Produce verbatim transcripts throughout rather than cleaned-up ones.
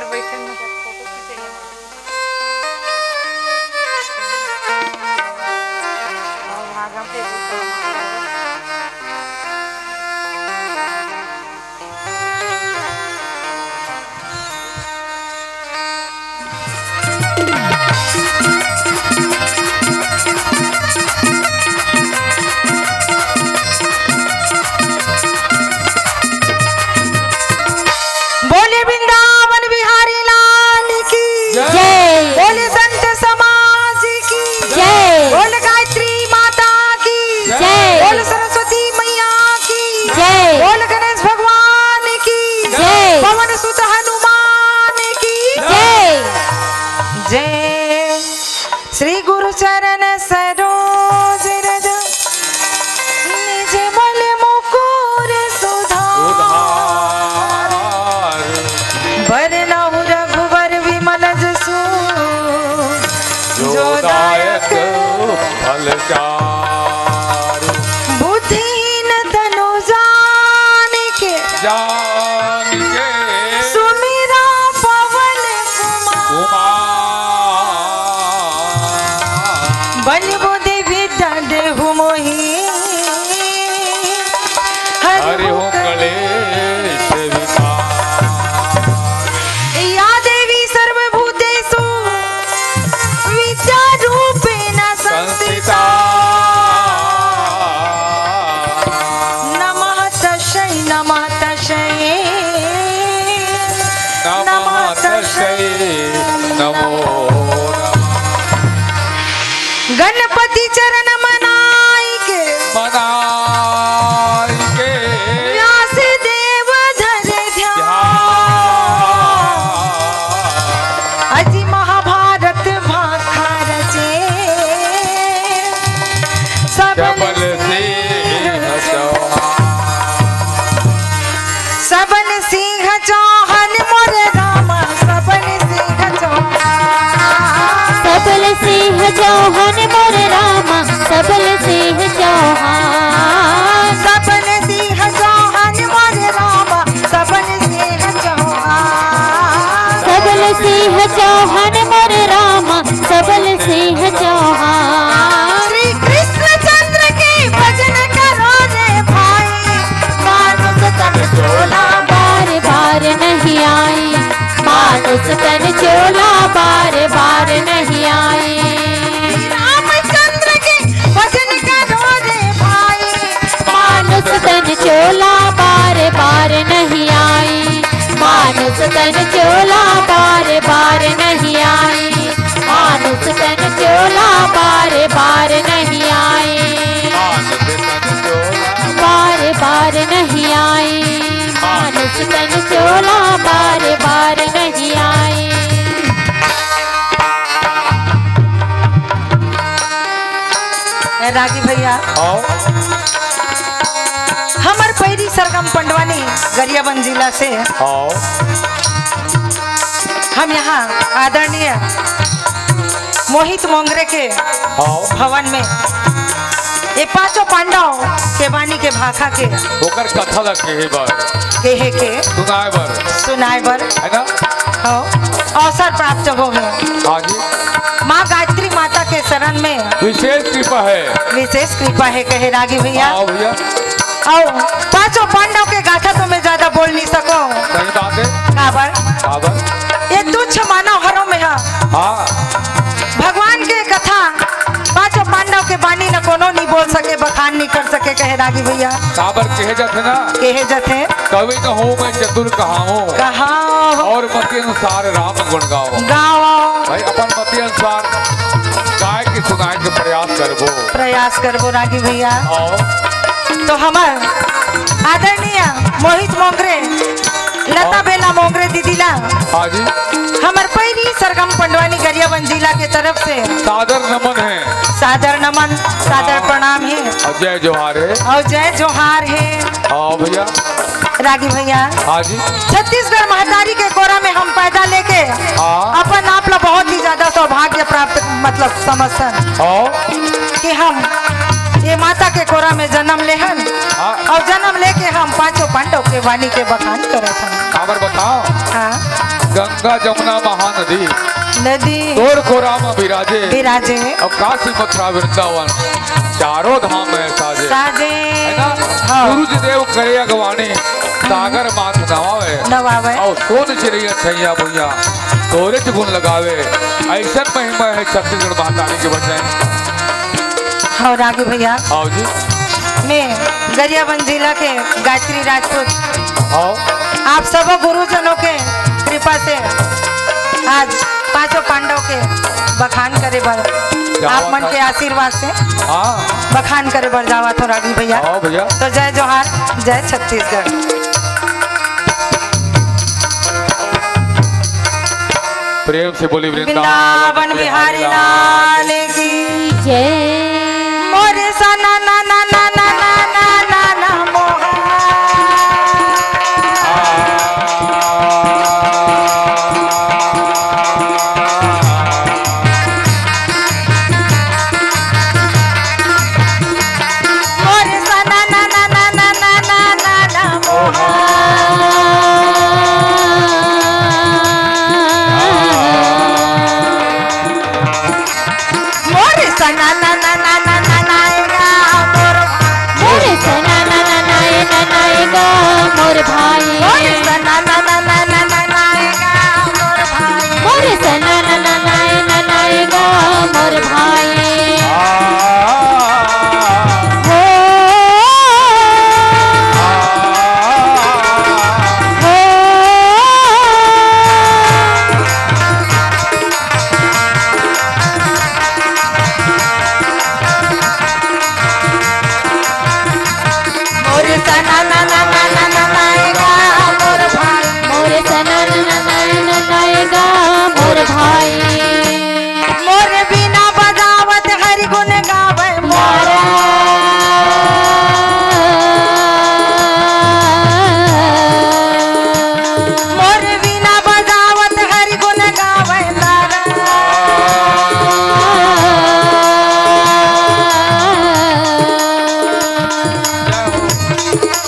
बैठे में फोटो खींचे के। बोले वृंदावन बिहारी लाल की जय। बोले संत समाज की जय। बोले गायत्री माता की जय। बोले सरस्वती मैया की जय। बोले गणेश भगवान की जय। पवन सुत हनुमान की जय। जय। श्री गुरु चरण सरोज रज निज मल मुकुर सुधार। सुधार। बरनउँ रघुबर विमल जसु जो जो दायक दायक फल चारु। बुद्धिहीन तनु जानिके जानिके सुमिरा पवन कुमार। कुमार। बल बुद्धि विद्या देहु मोहि हरि हरि हो हो कलेश विकार। या देवी सर्वभूतेषु विद्यारूपेण संस्थिता। संस्थिता। नमः तस्यै, नमः तस्यै, नमः नमः तस्यै, तस्यै। नमो नमः। गणपति चरण मनाई के मनाई के व्यास देव धर ध्यान। ध्यान। अजि महाभारत भाखा रचे सबल सबल सिंह सिंह चौहान। सबल सिंह चौहान मोर रामा, सबल सिंह चौहान। सबल सिंह चौहान मोर रामा, सबल सिंह चौहान। सबल सिंह चौहान मोर रामा, सबल सिंह चौहान। सबल सिंह चौहान मोर रामा, सबल सिंह चौहान। श्री कृष्णचंद्र के भजन करो रे भाई, मानुष तन चोला बार बार नहीं आई, मानुष तन चोला बार बार नहीं आई। श्री रामचंद्र के भजन करो रे भाई, मानुष तन चोला बार बार नहीं आई, मानुष तन चोला बार बार नहीं आई, मानुष तन चोला बार बार नहीं आई। मानुष तन चोला बार बार नहीं आई, मानुष तन चोला बार बार नहीं आई। ए रागी भैया, आओ। हमर पैरी सरगम पंडवानी गरियाबंद जिला से आओ। हम यहाँ आदरणीय मोहित मोंगरे के आओ। भवन में ये पांचों पांडव के बानी के भाखा के ओकर कथा ला कहे बर। कहे के सुनाए बर। सुनाए बर। है ना? हो, अवसर प्राप्त हो गए। हाँ जी। माँ गायत्री माता के शरण में विशेष कृपा है। विशेष कृपा है कहे रागी भैया। हाँ भैया। और पांचों पांडव के गाथा तो मैं ज्यादा बोल नहीं सको। सही बात है। काबर? काबर? ये तुच्छ मानव हरों में है। हाँ। भगवान के कथा पांचों पांडव के बानी न कोनो नहीं बोल सके, बखान नहीं कर सके कहे रागी भैया। काबर कहे जाथे ना? कहे जाथे। कवि न हों मैं चतुर कहावों। कहावों। और मति अनुसार राम गुण गावों। गावों। भाई अपन मति अनुसार गाय के सुनाए के प्रयास करबो। प्रयास करबो रागी भैया। आओ। तो हमर आदरणीय मोहित मोंगरे, लता हाँ। बेला मोंगरे दीदी ला हाँ जी। हमर पैरी सरगम पंडवानी गरियाबंद जिला के तरफ से सादर नमन है। सादर नमन, सादर हाँ। प्रणाम है। और जय जोहार है। और जय जोहार है। हाँ भैया। रागी भैया। हाँ जी। छत्तीसगढ़ महतारी के कोरा में हम पैदा लेके हाँ। अपन आप ला बहुत ही ज्यादा सौभाग्य प्राप्त मतलब समझथन हाँ। कि हम ये माता के कोरा में जन्म लेहन हाँ। और जन्म लेके हम पांचों पांडव के बानी के बखान करत हन। काबर बताओ। हाँ। गंगा जमुना महानदी नदी तोर खोरा म बिराजे। बिराजे। अउ काशी मथुरा वृंदावन चारों धाम में साजे। साजे। है ना? हाँ। सूरज देव करे अगवानी, सागर माथ नवावे। नवावे। अउ सोन चिरैया छैया भुइया तोरेच गुन लगावे। अइसन महिमा हे छत्तीसगढ़ महतारी के बचन। हाँ रागी भइया। हाँ जी। मैं गरियाबंद जिला के गायत्री राजपूत। हाँ। आप सबो गुरुजनों के कृपा से आज पांचों पांडव के बखान करे बर, आप मन के आशीर्वाद से हाँ। बखान करे बर जावत हों रागी भइया। हाँ भइया। तो जय जोहार, जय छत्तीसगढ़। प्रेम से बोली वृंदावन बिहारी लाल की जय। मोरे सना ना ना ना ना ना ना ना ना मोहा। मोरे सना ना ना ना ना ना ना ना ना मोहा। मोरे सना ना ना ना ना ना ना आएगा मोर भाई। मोरे सना ना ना ना ना ना ना आएगा मोर भाई। मोरे सना ना ना ना ना ना ना आएगा मोर भाई। मोरे सना ना ना ना ना ना आएगा मोर भाई। हो। हो। मोरे सना ना ना ना ना ना ना आएगा मोर भाई। मोरे सना ना ना ना ना ना ना आएगा मोर भाई। मोरे बीना बजावत हरि गुन गावे मोर। मोरे बीना बजावत हरि गुन गावे तारा।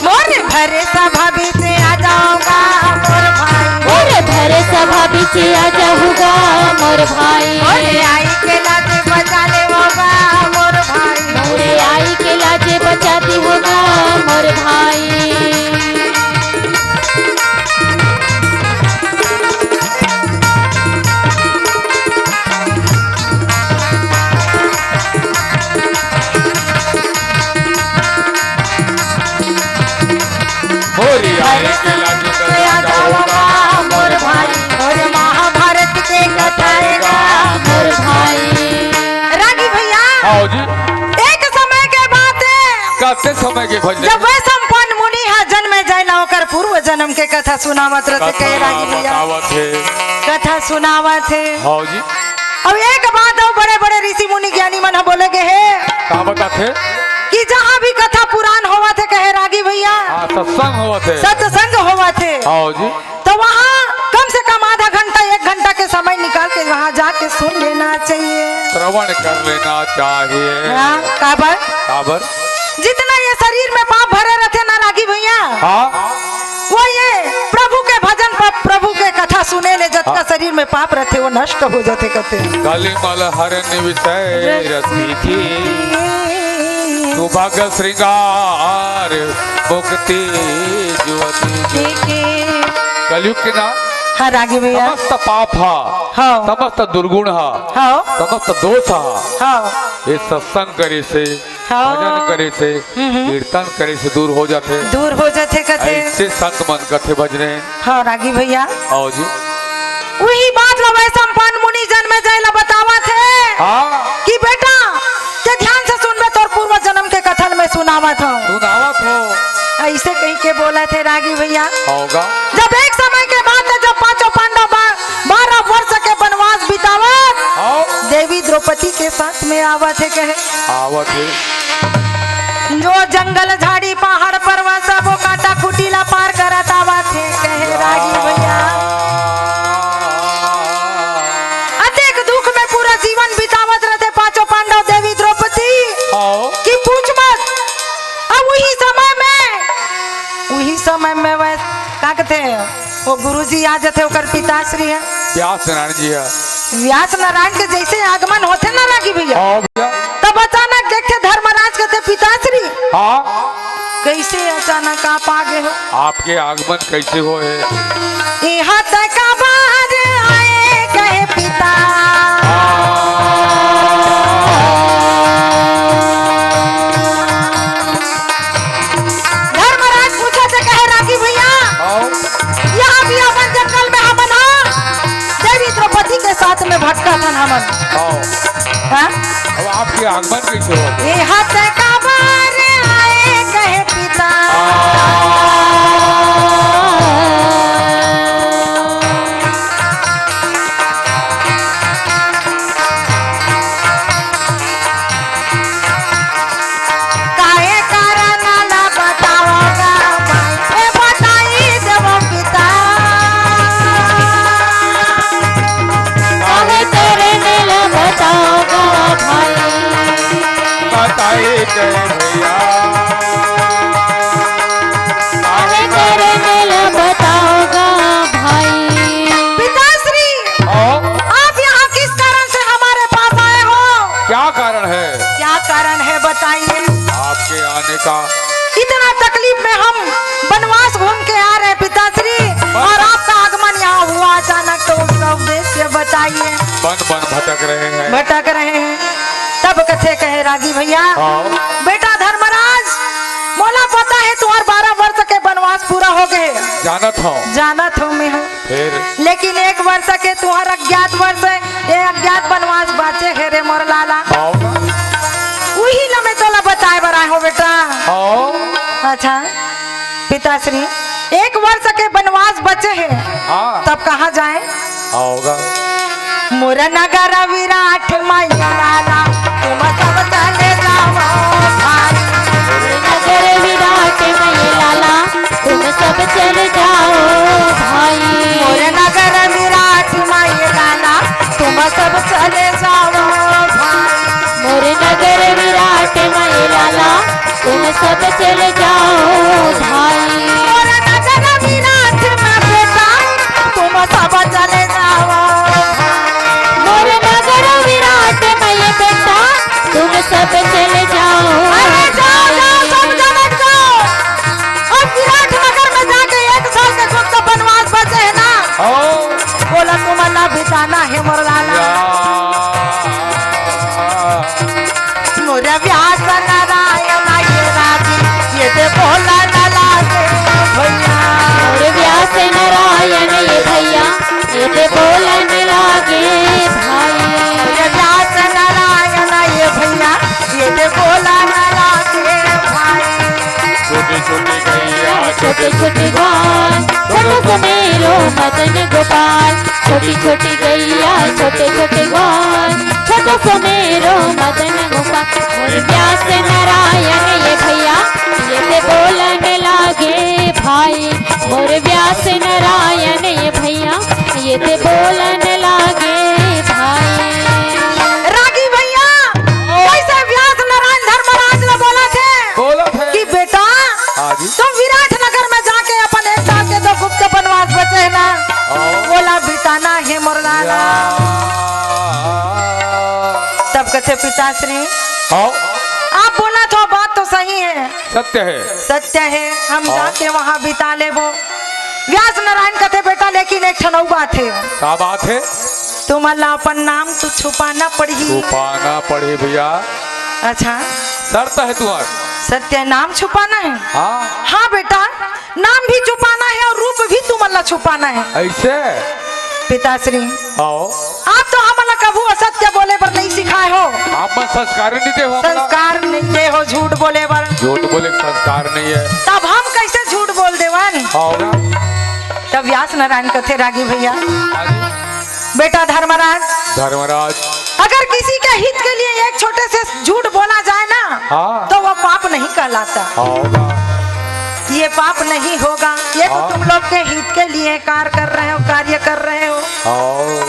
मोरे भरे सभा बीच आ जाओगा मोर भाई। मोरे भरे सभा बीच आ जाऊगा मोर भाई। मोरे आई के लाज बचा लेवोगा मोर भाई। मोरे आई के लाज बचा देवोगा मोर भाई। मोरी आए के लाज बचा देवोगा मोर भाई। मोरे महाभारत के कथा आएगा मोर भाई। रागी भइया। हाँ जी। एक समय के बात हे। कते समय के भजन? जब वैशंपायन मुनि ह जनमे जाय ला ओकर पूर्व जनम के कथा सुनावत रथे, कहे रागी भइया। बतावत हे। कथा सुनावत हे। हाँ जी। अब एक बात अउ बड़े-बड़े ऋषि मुनि ज्ञानी मन ह बोले गे हे। का बताथे? कि जहाँ भी कथा पुराण होवत हे, कहे रागी भइया। हाँ, सत्संग होवत हे। सत्संग होवत हे। हाँ जी। तो वहाँ कम से कम आधा घंटा, एक घंटा के समय निकाल के वहाँ जाके सुन लेना चाहिए। श्रवण कर लेना चाहिए। हाँ, काबर? काबर? जितना ये शरीर में पाप भरे रथे ना रागी भइया, हाँ। वो ये प्रभु के भजन प-, प्रभु के कथा सुने ले जतका हाँ। शरीर में पाप रथे वो नष्ट हो जाथे कथे। कलिमल हरण विषय रस की थी। सुभग श्रृंगार मुक्ति ज्योति की। कलयुग के ना हाँ, रागी भइया। समस्त पाप हा, हाँ। समस्त दुर्गुण हा, हाँ। समस्त दोष हा। हाँ। ये सत्संग करे से, हाँ। भजन करे से, हम्म, हम्म। कीर्तन करे से दूर हो जाथे। दूर हो जाथे कथे। ऐसे संत मन कथे भजने। हाँ, रागी भइया। आओ जी। उही बात ला वैशंपायन मुनि जनमे जाय ला बतावत हे हाँ। कि बेटा, ते ध्यान से सुनबे, तोर पूर्व जनम के कथा ल मैं सुनावत हूँ। सुनावत हो। ऐसे कहि के बोलत हे रागी भइया। होगा। जब एक समय के बात हे, जब पांचों पांडव बा-, बारह वर्ष के वनवास बितावत हाँ। देवी द्रौपदी के साथ में आवत हे कहे। आवत हे। जो जंगल झाड़ी पहाड़ पर्वत सबो काटा खूटी ला पार करत आवत हे कहे रागी भइया। अतेक दुख में पूरा जीवन बितावत रथे पांचों पांडव देवी द्रौपदी हाँ। कि पूछ मत। अब उही समय में, उही समय में वह का कथे वो गुरुजी आ जथे, ओकर पिताश्री हे। व्यास नारायण जी हे। व्यास नारायण के जैसे आगमन होथे ना रागी भैया, हाँ भैया। तब अचानक देखथे धर्मराज कथे, "पिताश्री, हाँ। कैसे अचानक आप आ गए हो?" आपके आगमन कैसे होय हे? "इहाँ तक बार आए कहे पिता।" धर्मराज पूछथे, कहे, "रागी भैया, हाँ। यहाँ भी अपन जंगल में हमन हा देवी द्रौपदी के साथ में भटकत हन हमन।" हाँ। हाँ? अब आपके आगमन कैसे होय? "इहाँ तक बार आए कहे पिता।" काहे कारण ला बतावगा माई, ए बताई देवो पिता। काहे कारण ला बतावगा भाई। बताई दे भैया। काहे कारण ला बतावगा भाई। पिताश्री, हाँ? आप यहाँ किस कारण से हमारे पास आए हो? क्या कारण है? क्या कारण है बताइए? आपके आने का। इतना तकलीफ में हम वनवास घूम के आ रहे हैं पिताश्री, और आपका आगमन यहाँ हुआ अचानक, तो उसका उद्देश्य बताइए। वन वन भटक रहे हैं। भटक रहे हैं। तब कथे कहे रागी भैया, हाँ। बेटा धर्मराज, मोला पता है तुम्हार बारह वर्ष के वनवास पूरा हो गए। जानत हूँ। जानत हूँ मैं। फिर? लेकिन एक वर्ष के तुम्हार अज्ञात वर्ष है, ये अज्ञात वनवास बाचे हे रे मोर लाला। हाँ। उही ला मैं तोला बताए बर आए हो बेटा। हाँ। अच्छा पिताश्री, एक वर्ष के वनवास बचे हे, हाँ। तब कहाँ जाए? आओगा। मोर नगर विराट माई लाला, तुम सब चले जाओ भाई। मोर नगर विराट माई लाला, तुम सब चले जाओ भाई। मोर नगर विराट माई लाला, तुम सब चले जाओ भाई। मोर नगर विराट माई लाला, तुम सब चले जाओ भाई। मोर नगर विराट में बेटा, तुम सब चले जाओ। मोर नगर विराट में ये बेटा, तुम सब चले जाओ। अरे जाओ, जाओ, सब जने जाओ। अब विराट नगर में जाके एक साल के खुद का वनवास बचे है ना, हाँ। बोला तुम ना बिताना है मोर लाला। या। मोर व्यास नारायण ये रागी, ये दे बोला न लागे भैया। मोर व्यास नारायण ये भैया, ये दे बोला न लागे भाई। मोर व्यास नारायण ये भैया, ये दे बोला न लागे भाई। छोटी छोटी गैया, छोटे छोटे ग्वाल, छोटो सो मेरो मदन गोपाल। छोटी छोटी गैया, छोटे छोटे ग्वाल, छोटो सो मेरो मदन गोपाल। मोर व्यास नारायण ये भैया, ये ते बोलन लागे भाई। मोर व्यास नारायण ये भैया, ये ते बोलन लागे भाई। रागी भैया, कैसे व्यास नारायण धर्मराज ला बोलथे? बोलथे। कि बेटा, हाँ जी। तुम विराट नगर में जाके अपन एक साल के दो गुप्त वनवास बचे है ना, हाँ। ओला बिताना है मोर लाला। या। तब कथे पिताश्री, हाँ। आप बोलत हो, बात तो सही है। सत्य है। सत्य है, हम हाँ। जाके वहाँ बिता लेबो। व्यास नारायण कथे, बेटा, लेकिन एक ठन अउ बात है। का बात है? तुमन ला अपन नाम तो छुपाना पड़ही। छुपाना पड़ही भैया। अच्छा। शर्त है तुम्हार। सत्य, नाम छुपाना है? हाँ। हाँ बेटा, नाम भी छुपाना है और रूप भी तुमन ला छुपाना है। ऐसे? पिताश्री। आओ। आप तो हमन ला कभू असत्य बोले बर नहीं सिखाए हो। आप मन संस्कार नहीं दे हो हमन ला। संस्कार नहीं दे हो झूठ बोले बर। झूठ बोले के संस्कार नहीं है। तब हम कैसे झूठ बोल देवन? आओ ना। तब व्यास नारायण कथे रागी भैया। हाँ जी। बेटा धर्मराज, धर्मराज। अगर किसी के हित के लिए एक छोटे से झूठ बोला जाए ना, हाँ। तो वो पाप नहीं कहलाता। होगा। ये पाप नहीं होगा, ये तो हाँ। तुम लोग के हित के लिए कार कर रहे हो, कार्य कर रहे हो। हाँ।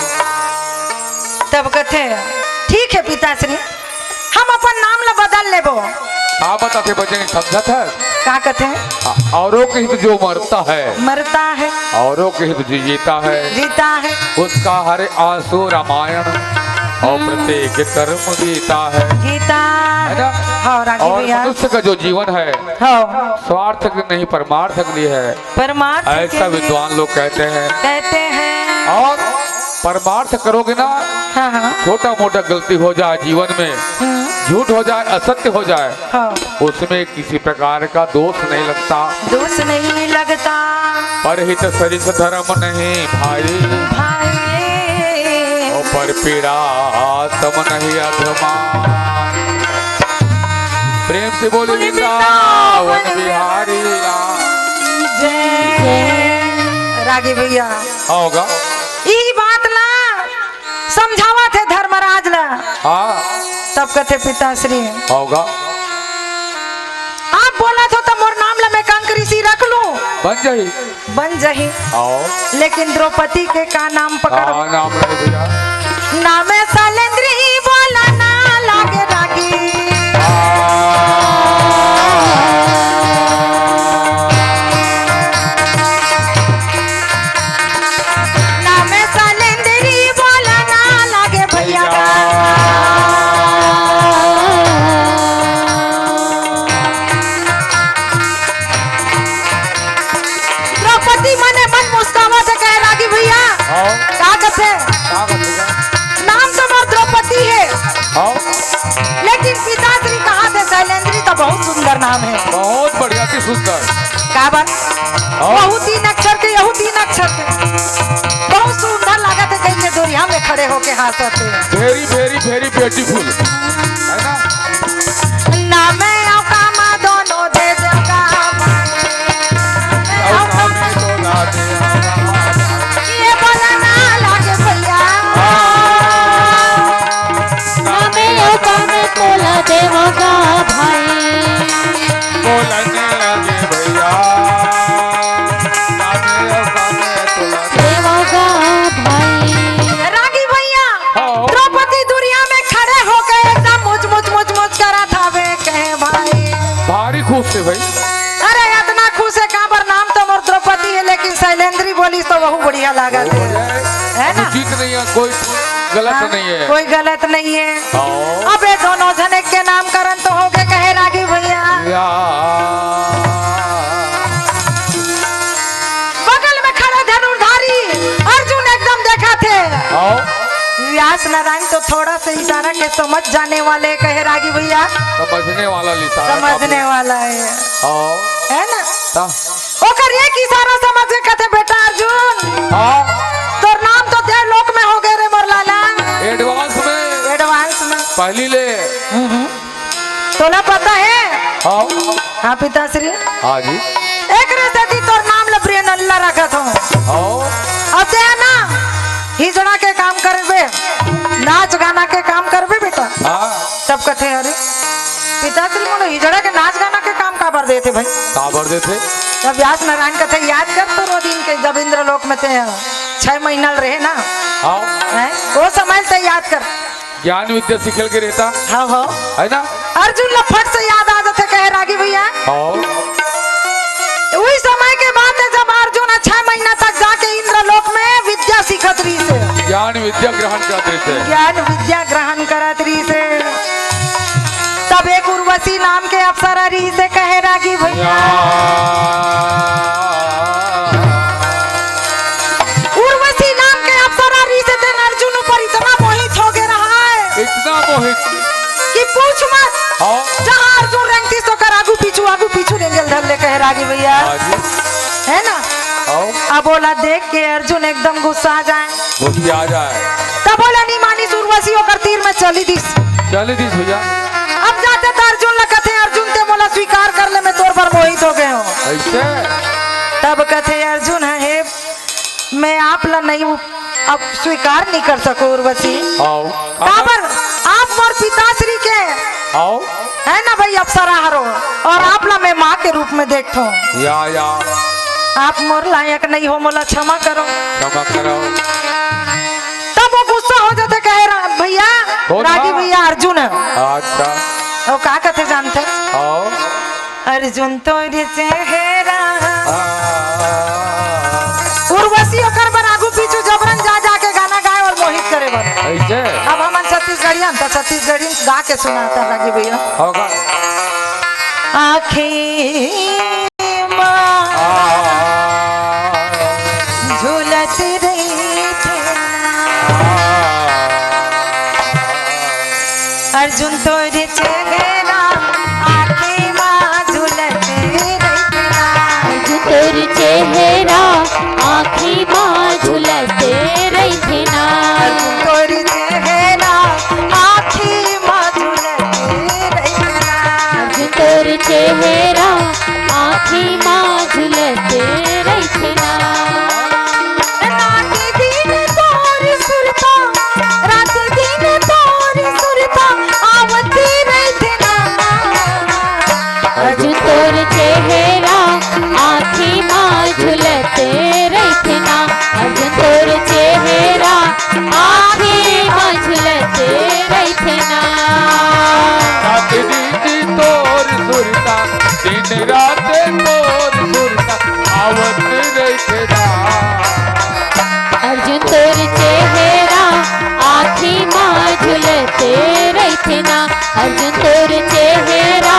तब कथे, ठीक है पिताश्री, हम अपन नाम ला बदल लेबो। का बताथे बजरंग, समझत हस? का कथे? औरों के हित जो मरता है, मरता है। औरों के हित जो जीता है, जीता है। उसका हर आंसू रामायण और हम्म। प्रत्येक कर्म गीता है। गीता। है ना? हाँ, रागी और भैया। मनुष्य का जो जीवन है, हाँ। स्वार्थ नहीं, परमार्थ के लिए है। परमार्थ ऐसा के लिए विद्वान लोग कहते हैं। कहते हैं। और परमार्थ करोगे ना, हाँ, हाँ। छोटा मोटा गलती हो जाए जीवन में, हम्म। झूठ हो जाए, असत्य हो जाए, हाँ। उसमें किसी प्रकार का दोष नहीं लगता। दोष नहीं लगता। परहित सरिस धर्म नहीं भाई। भाई। और पर पीड़ा सम नहीं अभिमान। प्रेम से बोले बोले वृंदावन वृंदावन बिहारी लाल। जय। रागी भैया। हाँ होगा। ई बात ला समझावत हे धर्मराज ला। हाँ। तब कथे पिताश्री। हाँ होगा। आप बोलत हो त मोर नाम ला मैं कंक ऋषि रख लूं। बन जाही। बन जाही। आओ। लेकिन द्रौपदी के का नाम पकड़? का नाम रहे भैया? नाम सैलेंद्री बोला ना लागे रागी। नाम सैलेंद्री बोला ना लागे भैया। द्रौपदी मने मन मुस्कावत हे, कहे रागी भैया। हाँ। का कथे? का कथे? नाम तो मोर द्रौपदी हे। हाँ। लेकिन पिताश्री कहाथे सैलेंद्री तो बहुत सुंदर नाम हे। बहुत बढ़िया, अति सुंदर। काबर? हाँ। वहू तीन अक्षर के, यहू तीन अक्षर के। बहुत सुंदर लागत हे, कहीं के दूरिया में खड़े होके हाँसत हे। Very, very, very beautiful। है ना? ना मैं आओ कामा दोनों दे दे कामा। मैं आओ कामा। ये बोला ना लागे भैया। ना मैं आओ कामा तोला देवगा भाई। बोला ना लागे भैया। ना मैं आओ कामा तोला देवगा भाई। रागी भैया, हाँ। द्रौपदी दुरिया में खड़े होके एकदम मुच, मुच, मुच, मुच करत हवे, कहे भाई। भारी खुश हे भाई। अरे, इतना खुश हे, काबर नाम तो मोर द्रौपदी हे, लेकिन सैलेंद्री बोलिस तो वहू बढ़िया लागत हे। बहुत बढ़िया हे। है ना? अनुचित नहीं हे, कोई गलत हाँ, नहीं हे। कोई गलत नहीं हे। हाँ। अब ये दोनों झने के नामकरण तो होगे, कहे रागी भैया। या। बगल में खड़े धनुर्धारी अर्जुन एकदम देखाथे। आओ। व्यास नारायण तो थोड़ा सा इशारा के समझ जाने वाले, कहे रागी भैया। समझने वाला इशारा समझने काफी। वाला हे। आओ। है ना? ता। ओकर एक इशारा समझ के कथे, "बेटा अर्जुन, हाँ। तोर नाम तो देवलोक में होगे रे मोर लाला।" Advance में। Advance में। पहली ले। हम्म, हम्म। तोला पता हे? हाँ। हाँ, पिताश्री। हाँ जी। एकरे सेती तोर नाम ल प्रियनल्ला रखत हंव। हाँ। अब ते हे ना, हिजड़ा के काम करबे, नाच गाना के काम करबे बेटा। हाँ। तब कथे, "अरे, पिताश्री मोला हिजड़ा के नाच गाना के काम काबर देथे भाई?" काबर देथे? तब व्यास नारायण कथे, "याद कर तोरो दिन के, जब इंद्रलोक में ते छह महीना रहे ना।" हाँ। हैं? वो समय ते याद कर। ज्ञान विद्या सीखे ल गे रहिथे। हाँ, हाँ। है ना? अर्जुन ला फट से याद आ जाथे, कहे रागी भैया। हाँ। उही समय के बात हे, जब अर्जुन छह महीना तक जाके इंद्रलोक में विद्या सीखत रहिस हे। ज्ञान विद्या ग्रहण करत रहिस हे। ज्ञान विद्या ग्रहण करत रहिस हे। तब एक उर्वशी नाम के अप्सरा रहिस हे, कहे रागी भैया। या। उर्वशी नाम के अप्सरा रहिस हे, तेन अर्जुन ऊपर इतना मोहित होगे रहय। इतना मोहित। कि पूछ मत। हाँ। जहाँ अर्जुन रेंगतिस ओकर आगू पीछू, आगू पीछू रेंगे ल धर ले, कहे रागी भैया। हाँ जी। है ना? हाँ। अब ओला देख के अर्जुन एकदम गुस्सा जाय। गुस्सा जाय। तब ओला नइ मानिस उर्वशी, ओकर तीर में चली दिस। चली दिस भैया। अब जाथे त अर्जुन ला कथे, "अर्जुन, ते मोला स्वीकार कर ले, मैं तोर बर मोहित होगे हंव।" अइसे? तब कथे अर्जुन, "हे, मैं आप ला नइ उप-, अब स्वीकार नइ कर सकंव उर्वशी।" आओ। काबर? आप मोर पिताश्री के आओ। है ना भाई, अप्सरा हरो, और आप ला मैं माँ के रूप में देखथंव। या, या। आप मोर लायक नइ हो, मोला क्षमा करो। क्षमा करो। तब वो गुस्सा हो जाथे, कहे रा-, भैया, कौन रागी था? भैया अर्जुन। अच्छा। अर्जुन तोर चेहरा। उर्वशी ओकर बर आगू पीछू जबरन जा जा के गाना गाए अउ मोहित करे बर। ऐसे? अब हमन छत्तीसगढ़िया हन, त छत्तीसगढ़ी गा के सुनाता रागी भैया। होगा। आँखी मा झूलत रहिथे। अर्जुन तोर चेहरा आँखी मा झूलत रहिथे ना। अर्जुन तोर चेहरा आँखी मा झूलत रहिथे ना। अर्जुन तोर चेहरा आँखी मा झूलत रहिथे ना। अर्जुन तोर चेहरा आँखी मा झूलत रहिथे ना। रात दिन तोर सुरता, रात दिन तोर सुरता आवत रहिथे ना। अर्जुन तोर चेहरा आँखी मा झूलत रहिथे ना। अर्जुन तोर चेहरा आँखी मा झूलत रहिथे ना। रात दिन तोर सुरता, दिन रात तोर सुरता आवत रहिथे ना। अर्जुन तोर चेहरा आँखी मा झूलत रहिथे ना। अर्जुन तोर चेहरा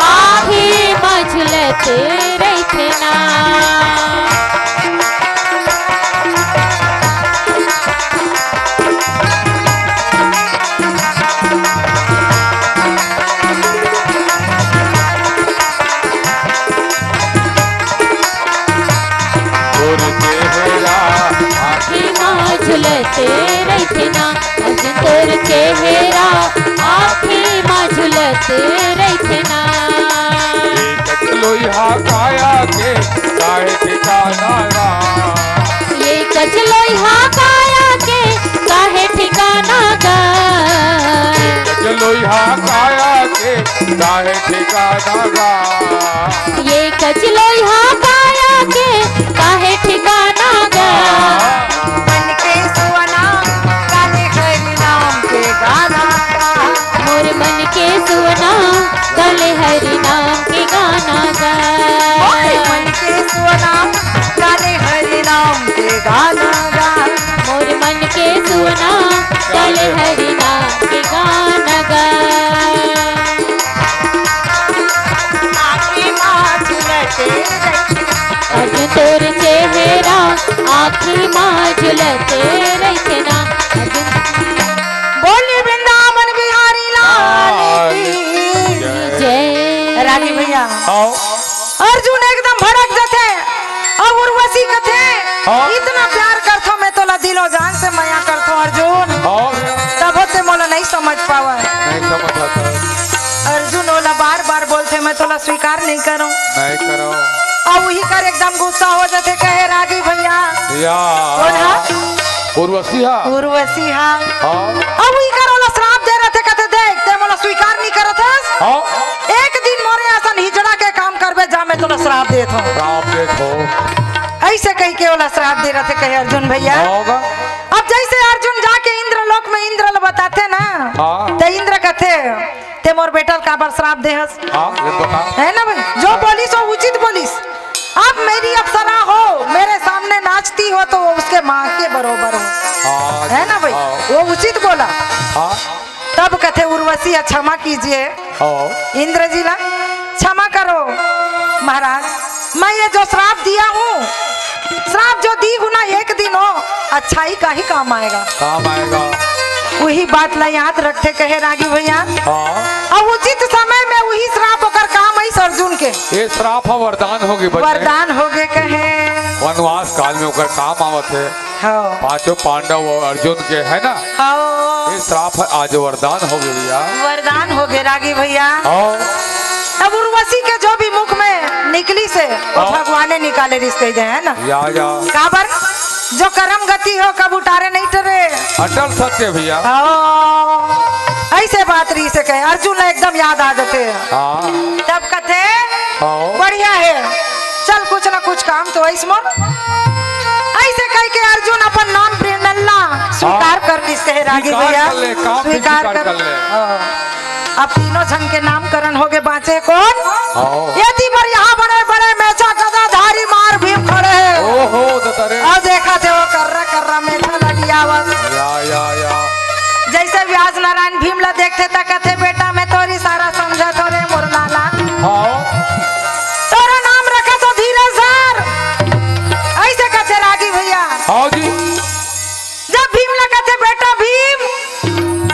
आँखी मा झूलत रहिथे ना। तोर चेहरा आँखी मा झूलत रहिथे ना। अर्जुन तोर चेहरा आँखी मा झूलत रहिथे ना। ये कचलोइहा काया के काहे ठिकाना गा। ये कचलोइहा काया के काहे ठिकाना गा। ये कचलोइहा काया के काहे ठिकाना गा। ये कचलोइहा काया के काहे ठिकाना गा। मन के सुअना गाले हरि नाम के गाना गा। मोर मन के सुअना गाले हरि नाम के गाना गा। मोर मन के सुअना गाले हरि नाम के गाना गा। मोर मन के सुअना गाले हरि नाम के गाना गा। आँखी मा झूलत रहिथे। अर्जुन तोर चेहरा आँखी मा झूलत रहिथे ना। अर्जुन बोलिए वृंदावन बिहारी लाल की जय। रागी भैया, आओ। अर्जुन एकदम भड़क जथे अउ उर्वशी कथे, हाँ। इतना प्यार करथो मैं तोला, दिलो जान से मया करथो अर्जुन। हाँ। तभो ते मोला नहीं समझ पावय। नहीं समझ आता। अर्जुन ओला बार बार बोलथे, मैं तोला स्वीकार नहीं करूँ। नहीं करो। अउ उही कर एकदम गुस्सा हो जथे, कहे रागी भैया। या। कौन हा? उर्वशी हा। उर्वशी हा। हाँ। अउ उही कर ओला श्राप दे रथे, कथे देख ते मोला स्वीकार नहीं करत हस। हाँ। एक दिन मोरे असन हिजड़ा के काम करबे जा, मैं तोला श्राप देत हूँ। श्राप देत हो। ऐसे कहि के ओला श्राप दे रथे, कहे अर्जुन भैया। होगा। अब जैसे अर्जुन जाके इंद्रलोक में इंद्र ल बताथे ना, हाँ। त इंद्र कथे, ते मोर बेटा ल काबर श्राप दे हस? हाँ, ये बता। है ना भाई, जो बोलिस वो उचित बोलिस। अब मेरी अप्सरा हो, मेरे सामने नाचती हो तो वो उसके माँ के बरोबर हो। हाँ, है ना भाई? हाँ। वो उचित बोला। हाँ। तब कथे उर्वशी, "क्षमा कीजिए हाँ। इंद्र जी ला, क्षमा करो महाराज, मैं ये जो श्राप दिया हूँ, श्राप जो दी हूँ ना, एक दिन वो अच्छाई का ही काम आएगा।" काम आएगा। उही बात ला याद रखथे, कहे रागी भैया। हाँ। अउ उचित समय में उही श्राप ओकर काम आइस अर्जुन के। ये श्राप ह वरदान होगे बच्चे। वरदान होगे कहे। वनवास काल में ओकर काम आवत हे। हाँ। पांचों पांडव अउ अर्जुन के, है ना? हाँ। ये श्राप ह आज वरदान होगे भैया। वरदान होगे रागी भैया। हाँ। तब उर्वशी के जो भी मुख में निकलिस हे, वो हाँ। भगवाने निकाले रिहिस कहि दे, है ना? या, या। काबर? जो करम गति हो, कभू टारे नहीं टरे। अटल सत्य भैया। हाँ। ऐसे बात रिहिस हे कहे, अर्जुन ला एकदम याद आ जथे। हाँ। तब कथे, हाँ। बढ़िया हे, चल कुछ ना कुछ काम तो आइस मोर। ऐसे कहि के अर्जुन अपन नाम प्रेरणा ला स्वीकार हाँ। कर लिस कहे रागी स्वीकार भैया। कर ले, काम भी स्वीकार स्वीकार कर कर ले। हाँ। अब तीनों झन के नामकरण होगे, बाँचे कोन? हाँ। यदि देखथे त कथे, "बेटा, मैं तोर इशारा समझत हों रे मोर लाला।" हाँ। "तोरो नाम रखत हों धीरज धर।" अइसे कथे रागी भइया। हाँ जी। जब भीम ला कथे, "बेटा भीम,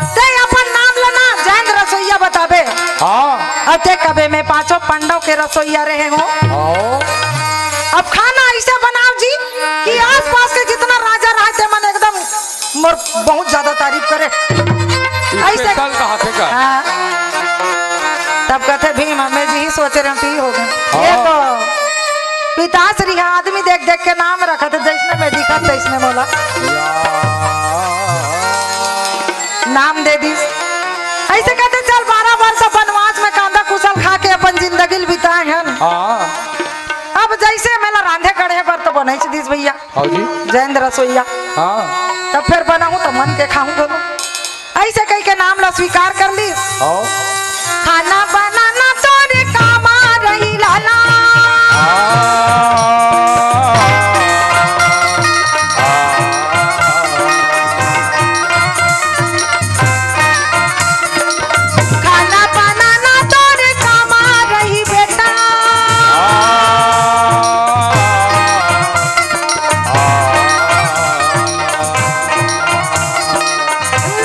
तें अपन नाम ल ना जैन रसोइया बताबे।" हाँ। अउ तें कबे में पांचों पांडव के रसोइया रहे हों। हाँ। अब खाना अइसे बनाव जी कि आसपास के जितना राजा रहय ते मन एकदम मोर बहुत ज्यादा तारीफ करे। अइसे special कहाथे का? हाँ। तब कथे, "भीम, मैं जी ही सोचे रहेंव, पी हो गए।" हाँ। ये तो पिताश्री ह, आदमी देख देख के नाम रखत हे, जइसने में दिखत तइसने मोला या। नाम दे दिस। अइसे कथे, "चल, बारह वर्ष बनवास में कांदा कुसल खा के अपन जिंदगी ल बिताए हन।" हाँ। अब जइसे में ला रांधे गढ़े बर तो बनइच दिस भइया। हाँ जी। जैन रसोइया। हाँ। तब फेर बनाहूँ त मन के खाहूँ घलो। अइसे कहिके नाम ला स्वीकार कर लिस। हाँ। खाना बनाना तोरे काम आही लाला। हाँ। खाना बनाना तोरे काम आही बेटा।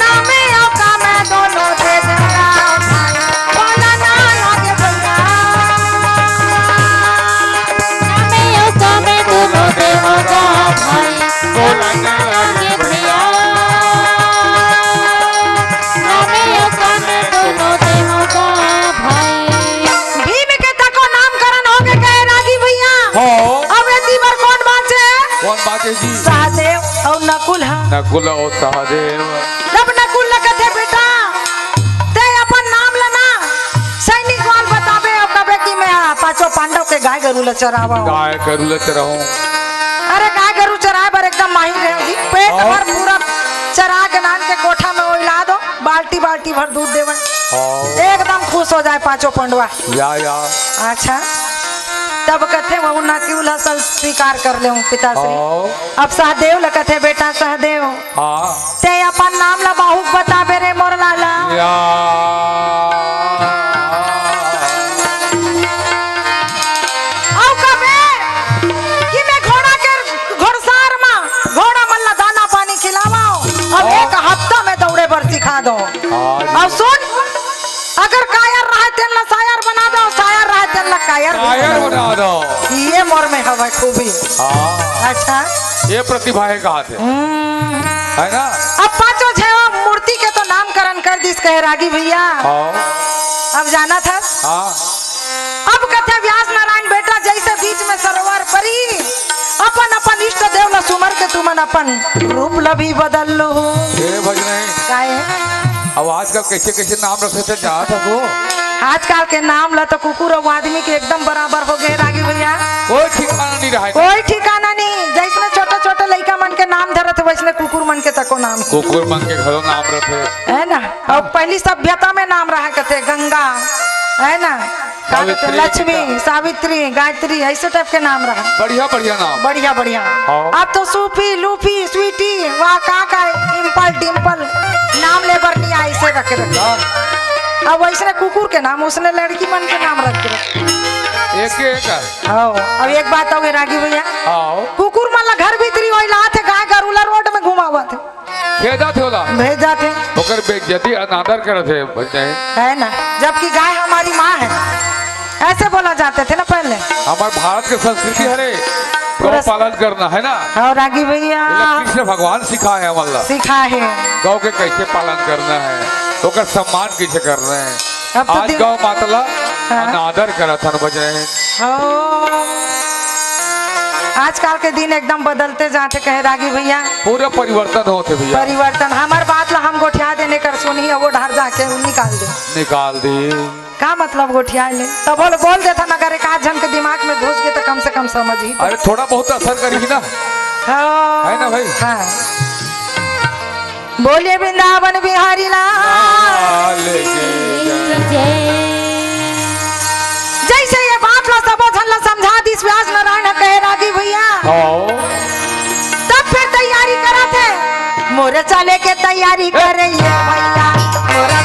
नामे अउ कामे दोनों दे देना भाई, बोला ना लागे भइया। नामे अउ कामे दोनों दे होगा भाई, बोला ना लागे भइया। नामे अउ कामे दोनों दे होगा भाई। भीम के तको नामकरण होगे कहे रागी भइया। हो। अब एती बर कोन बाँचे? कोन बाँचे जी? सहदेव अउ नकुल ह। नकुल अउ सहदेव। तब नकुल ल कथे, "बेटा, तें अपन नाम ल ना सैनिक वाल बताबे अउ कबे कि मैं पाँचों पांडव के गाय गरू ल चरावँव।" गाय गरू ल चरावँव। अरे, गाय गरू चराय बर एकदम माहिर रहे जी। पेट हाँ। भर पूरा चरा के लान के कोठा में ओइला दो, बाल्टी बाल्टी भर दूध देवय। हाँ। एकदम खुश हो जाय पाँचों पंडवा। या, या। अच्छा, तब कथे, "वहू नकुल ह सब स्वीकार कर लेहूँ पिताश्री।" हाँ। अब सहदेव ल कथे, "बेटा सहदेव, हाँ। तें अपन नाम ल बाहुक बताबे रे मोर लाला।" या। अउ कबे कि मैं घोड़ा के, घोड़सार म घोड़ा मन ल दाना पानी खिलावँव, अउ हाँ। एक हफ्ता में दौड़े बर सिखा दो। हाँ जी। अउ सुन, अगर कायर रहय तेन ल सायर बना दो, सायर रहय तेन ल कायर कायर बना दो। बना दो। ये मोर में हवय खूबी। हाँ। अच्छा। ये प्रतिभा हे कहाथे। हम्म। है ना? अब पाँचों झेवा मूर्ति के तो नामकरण कर दिस कहे रागी भइया। हाँ। अब जानथस? हाँ। अब कथे व्यास नारायण बेटा, जइसे बीच में सरोवर परी, अपन अपन इष्ट देव ल सुमर के तुमन अपन रूप ल भी बदल लूहू। हे भजनई। काहे? अब आजकल कइसे कइसे नाम रखथे जानथस? आजकल के नाम ल तो कुकुर अउ आदमी के एकदम बराबर होगे रागी भइया। कोई ठिकाना नइ रहय। कोई ठिकाना नइ। जइसने छोटे छोटे लइका मन के नाम धरत हे, वइसने कुकुर मन के तको नाम। कुकुर मन के घलो नाम रथे। है ना? अउ पहिली सभ्यता में नाम रहय कथे, गंगा, है ना? का कथे, सावित्री, लक्ष्मी, गीता। सावित्री, गायत्री, अइसे type के नाम रहय। बढ़िया, बढ़िया नाम। बढ़िया, बढ़िया। हाँ। अब तो सूफी, लूफी, स्वीटी, वाह, का, का, इम्पल, डिम्पल, नाम ले बर नइ आय, अइसे रखे रखे। हाँ। अब वइसने कुकुर के नाम, वइसने लड़की मन के नाम रखे रखे। एक, एक। हाँ, अब एक बात अउ रागी भइया। हाँ। कुकुर मन ला घर भीतरी ओइलाथे, गाय गरू ला रोड में घुमावथे। खेदाथे ओला। भेजाथे। ओकर बेइज्जती अनादर करथे, भजनई। है ना, जबकि गाय हमारी माँ है, ऐसे बोला जाते थे ना पहले। हमर भारत के संस्कृति हरे, पूरा गौ पालन करना है ना। हाँ, रागी भइया। एला कृष्ण भगवान सिखाए हे हमन ला। सिखाए हे। गौ के कइसे पालन करना है, ओकर सम्मान कइसे करना है। अब तो आज दिन गौ माता ला हाँ। अनादर करत हन, भजनई। हाँ। आजकल के दिन एकदम बदलते जाथे, कहे रागी भइया। पूरा परिवर्तन होत हे भइया। परिवर्तन। हमर बात ला हम गोठिया देन, एकर सुनही, अउ वो डहर जाके उ निकाल दे। निकाल दे। का मतलब गोठियाए ले? तब बोल, बोल देथन, अगर एक आध झन के दिमाग में घुस गे त कम से कम समझही तो। अरे, थोड़ा बहुत असर करही ना। हाँ। है ना भाई? हाँ। बोलिए वृंदावन बिहारी लाल। लाल की जय। जइसे ये बात ला सबो झन ला समझा दिस व्यास नारायण ह, कहे रागी भइया। हाँ। तब फेर तैयारी करत हे, मोरे चले के तैयारी करे ये भइया, मोरा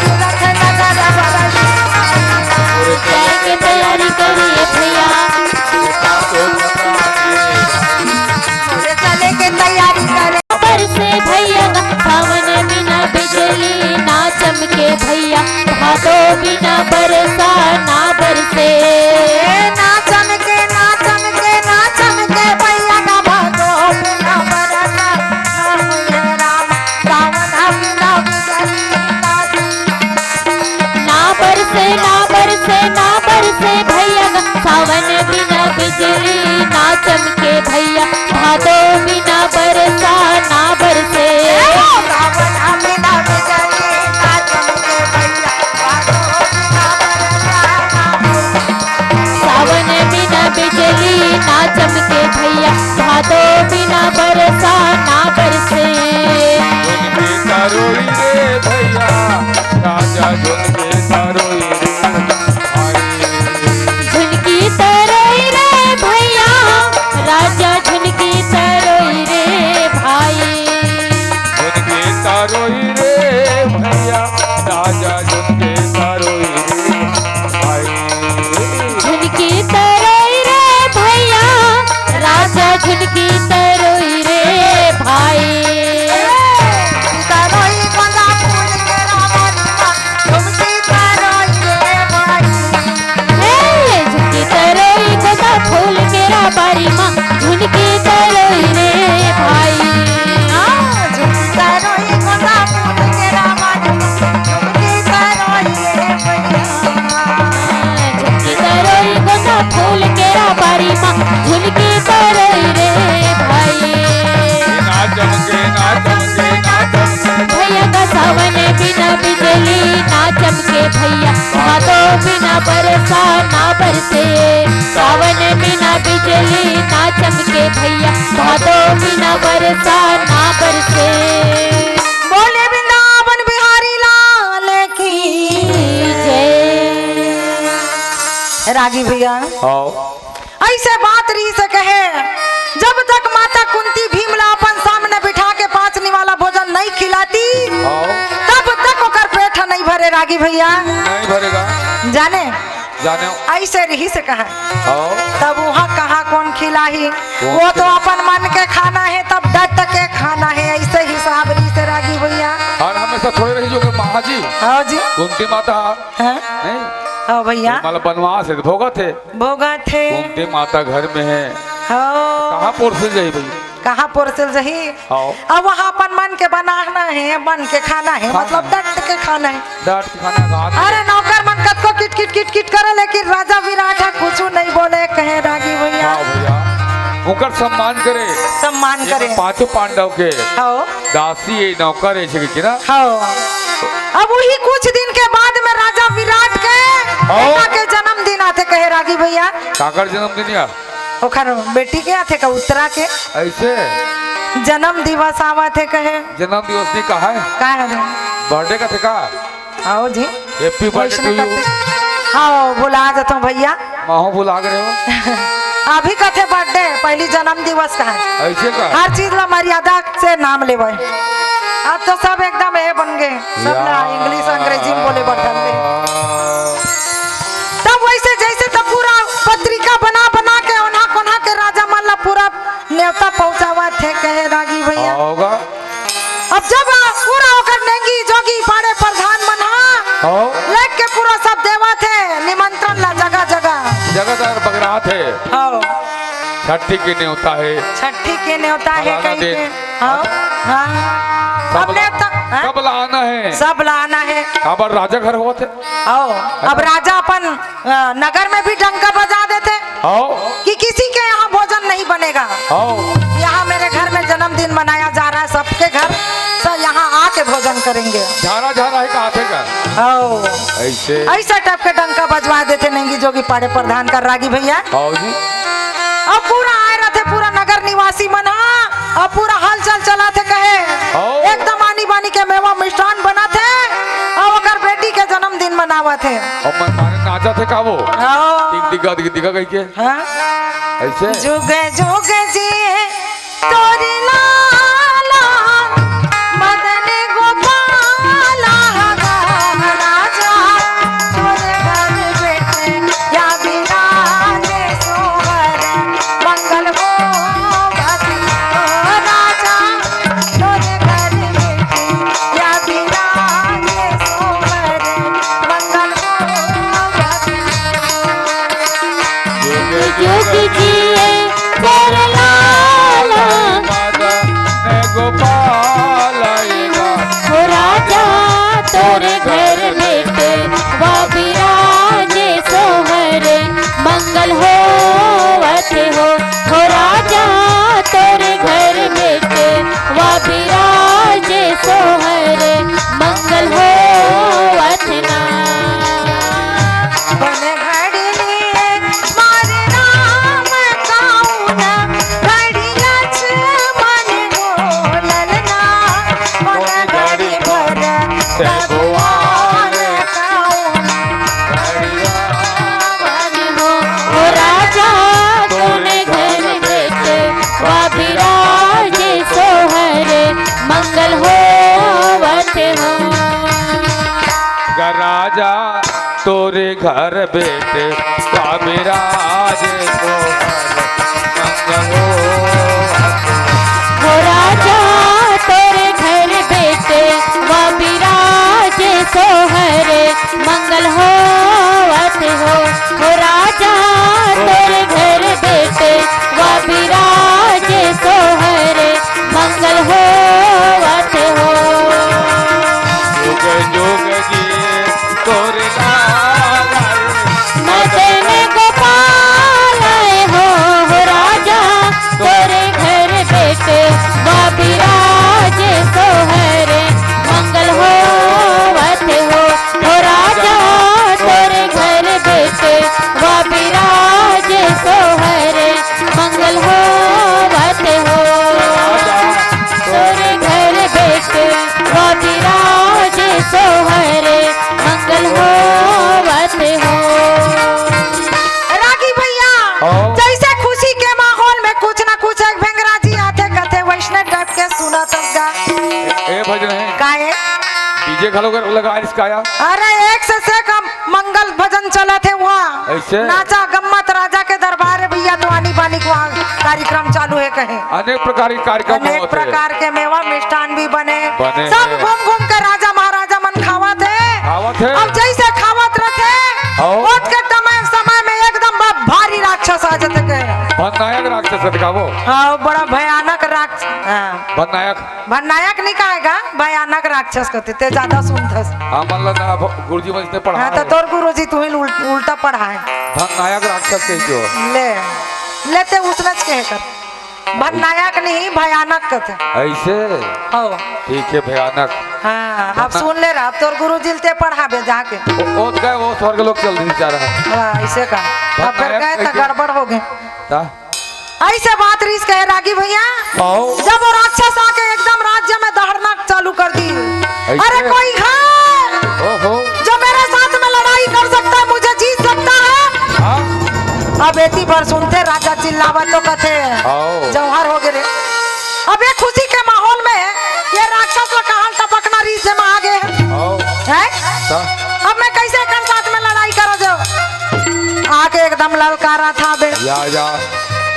के तैयारी करिए भैया। मोरे चले के तैयारी करे। बरसे भैया सावन बिना बिजली ना चमके भैया, भादो बिना बरसा ना बरसे। ना चमके, ना चमके, ना चमके भैया, ना भादो बिना बरसा ना, हे राम, सावन बिना बिजली ना ना बरसे, ना बरसे, ना बरसे भैया, सावन बिना बिजली ना चमके भैया, भादो बिना बरसा ना बरसे। सावन बिना बिजली ना चमके भैया, भादो बिना बरसा ना बरसे। सावन बिना बिजली ना चमके भैया, भादो बिना बरसा ना बरसे। झुनकी तरोई रे भैया, राजा झुनकी तरोई रे भाई। झुनकी तरोई रे भैया, राजा झुनकी तरोई रे भाई। झुनकी तरोई रे भैया, राजा झुनकी तरोई रे भाई। झुनकी तरोई रे भैया, राजा झुनकी तरोई रे भाई। तरोई गोंदा फूल के रावण झुनकी तरोई रे भाई। हे, झुनकी तरोई गोंदा फूल के राबारी माँ, झुनकी तरोई रे भाई। हाँ, झुनकी तरोई गोंदा फूल के राबारी माँ, झुनकी तरोई रे भैया। झुनकी तरोई गोंदा फूल के राबारी माँ, झुनकी तरोई रे भाई। ना चमके, ना चमके, ना चमके। भैया का सावन बिना बिजली ना चमके भैया, भादो बिना बरसा ना बरसे। सावन बिना बिजली ना चमके भैया, भादो बिना बरसा ना बरसे। बोले वृंदावन बिहारी लाल की जय। रागी भैया। हाँ। ऐसे बात रहिसे कहे, जब तक माता कुंती भीम ला अपन सामने बिठा के पाँच निवाला भोजन नहीं खिलाती, हाँ। तब तक ओकर पेट नहीं भरे रागी भैया। नहीं भरेगा। जाने? जाने। ऐसे रहिसे कहे। हाँ। तब वहाँ कहाँ कौन खिलाही? कौन वो तो खिला- अपन मन के खाना है, तब डट के खाना है, ऐसे हिसाब रहिसे रागी भैया। और हमेशा थोड़े रही जो कि महाजी। हाँ जी। कुंती माता। हाँ। नहीं। हाँ भैया। मतलब बनवास है, भोगत है। भोगत हे। कुंती माता घर में है। हाँ। कहाँ पोरसल जाही भैया? कहाँ पोरसल जाही? हाँ। अब वहाँ अपन मन के बनाना है, मन के खाना है, खाना मतलब है। डट के खाना है। डट के खाना है, हाथ में। अरे नौकर मन कतको किट किट किट किट करे, लेकिन राजा विराट है कुछ नहीं बोले, कहे रागी भैया। हाँ भैया, ओकर सम्मान करे। सम्मान ये करे। पांचों पांडव के हाँ। दासी है, नौकर है, ऐसे की ना। हाँ। अब वही कुछ दिन के बाद में राजा विराट के हाँ। बेटा के जन्मदिन आथे, कहे रागी भैया। काकर जन्मदिन या? ओखर बेटी के आथे का, उत्तरा के। ऐसे? जन्म दिवस आवत हे कहे। जन्म दिवस नहीं कहा है? का है रे? Birthday कथे का? आओ जी। Happy birthday Vaishnav to you। कथे। हाँ, भुला जाता हूँ भैया। माहो भुला गए हो। अभी कथे birthday, पहली जन्म दिवस का है। ऐसे का? हर चीज ला मर्यादा से नाम लेवे। अब तो सब एकदम ए बन गए, सब ला या। English अंग्रेजी में बोले बर धर ले। तब वैसे जैसे तब पूरा पत्रिका बना बना के ओन्हा कोन्हा के राजा मन ला पूरा नेवता पहुंचावत हे, कहे रागी भैया। होगा। अब जब पूरा ओकर नेंगी जोगी पाड़े प्रधान मन हा, हाँ। लेके पूरा सब देवत हे निमंत्रण ला जगह जगह। जगह जगह बगरात है। हाँ। छठी के नेवता है। छठी के नेवता है फलाना कहीं दिन। के। हाँ, हाँ। सब अब ला-, नेवता, हाँ? सब ला आना है। सब ला आना है। काबर राजा घर होत हे। आओ, अब राजा अपन, अ, नगर में भी डंका बजा देथे आओ। कि किसी के यहाँ भोजन नहीं बनेगा। आओ। यहाँ मेरे घर में जन्मदिन मनाया जा रहा है, सबके घर सब यहाँ आके भोजन करेंगे। झारा झारा है कहा थे का? आओ। ऐसे। ऐसा type के डंका बजवा देथे नेंगी जोगी पाड़े प्रधान का रागी भैया। आओ जी। अब पूरा आए रहते पूरा नगर निवासी मन हा, अब पूरा हलचल चलाथे कहे। आओ। एकदम आनी बानी के मेवा मिष्ठान बनाथे, अउ ओकर बेटी के जन्मदिन मनावत हे। अब मन माने नाचत हे का वो? आओ। टिक टिका टिक टिका कहि के। हाँ। ऐसे? जुग जुग जिए तोरे लाला, मदन गोपाला, राजा तोरे घर बेटे। तोरे घर बेटवा बिराजे सोहरे, मंगल होवत हो। हो राजा तोरे घर बेटवा बिराजे सोहरे, मंगल होवत ना। कोन घड़ी लिए मारे राम काऊ ना, घड़ी लक्ष्मण बोलल ना। कोन घड़ी भर भगवान काऊ ना। हो राजा तोरे घर बेटवा बिराजे सोहरे, मंगल होवत हो। ग राजा तोरे घर बेटवा बिराजे सोहरे, मंगल होवत हो। हो राजा तोरे घर बेटवा बिराजे सोहरे, मंगल होवत हो। हो राजा तोरे घर बेटवा बिराजे सोहरे, मंगल होवत हो। जुग जुग जिए तोरे लाल। मदन गोपाल हो, हो राजा तोरे घर बेटवा बिराजे सोहरे, मंगल होवत हो। हो राजा तोरे घर बेटवा बिराजे सोहरे, मंगल होवत हो। तोरे घर बेटवा बिराजे सोहरे, मंगल होवत हो। रागी भैया, हाँ। जैसे खुशी के माहौल में कुछ ना कुछ एक भेंगरा जी आथे कथे, वैसने टाइप के सुनत हस गा। ए, ए भजन है। का है? डीजे घलो कर लगा इसका या? अरे एक से से कम मंगल भजन चलत हे वहाँ। ऐसे? नाचा गम्मत राजा के दरबार हे भैया, तो आनी बानी के वहाँ कार्यक्रम चालू हे कहे। अनेक प्रकार के कार्यक्रम अनेक होत हे। प्रकार के मेवा मिष्ठान भी बने। बने सब हे। घूम घूम के राजा महाराजा मन खावत हे। खावत हे। अब जैसे खावत रथे, हाँ। वोट के समय, समय में एकदम बा-, भारी राक्षस आ जाथे कहे। भयानक राक्षस कथे का वो? हाँ, बड़ा भयानक राक्षस। हाँ। भयानक। भयानक नहीं कहेगा, भयानक राक्षस कथे, ते ज्यादा सुनथस। हमन ला ना भ-, गुरुजी मन इसने हाँ, पढ़ाए। तो तोर गुरुजी तुही उल-, उल्टा पढ़ाए। भयानक राक्षस कहे जो। ले, ले ते उसनच कहे कर। भयानक नहीं, भयानक कथे। ऐसे? हो। ठीक है, भयानक। हाँ, अब भयानक। सुन ले रहा, अब तोर गुरुजी ल ते पढ़ाबे जाके। ओ, ओ तो गए, वो स्वर्ग लोक चल रही जा रहा है। हाँ, ऐसे का। अब फिर भयानक गए तो कैसे? गड़बड़ हो गए। ता? ऐसे बात रीस कहे रागी भैया। आओ। जब वो राक्षस आके एकदम राज्य में दहड़ना चालू कर दी। ऐसे? अरे कोई है ओहो। जो मेरे साथ में लड़ाई कर सकता है, मुझे जीत सकता है? हाँ। अब एती बर सुनथे राजा चिल्लावत तो कथे। आओ। जौहर हो गे रे। अब ये खुशी के माहौल में ये राक्षस ला कहाँ टपकना रीस में आ गए हैं। आओ। हैं? ता? अब मैं कैसे एकर साथ में लड़ाई करा जाओ? आके एकदम ललकारा था बे। या, या।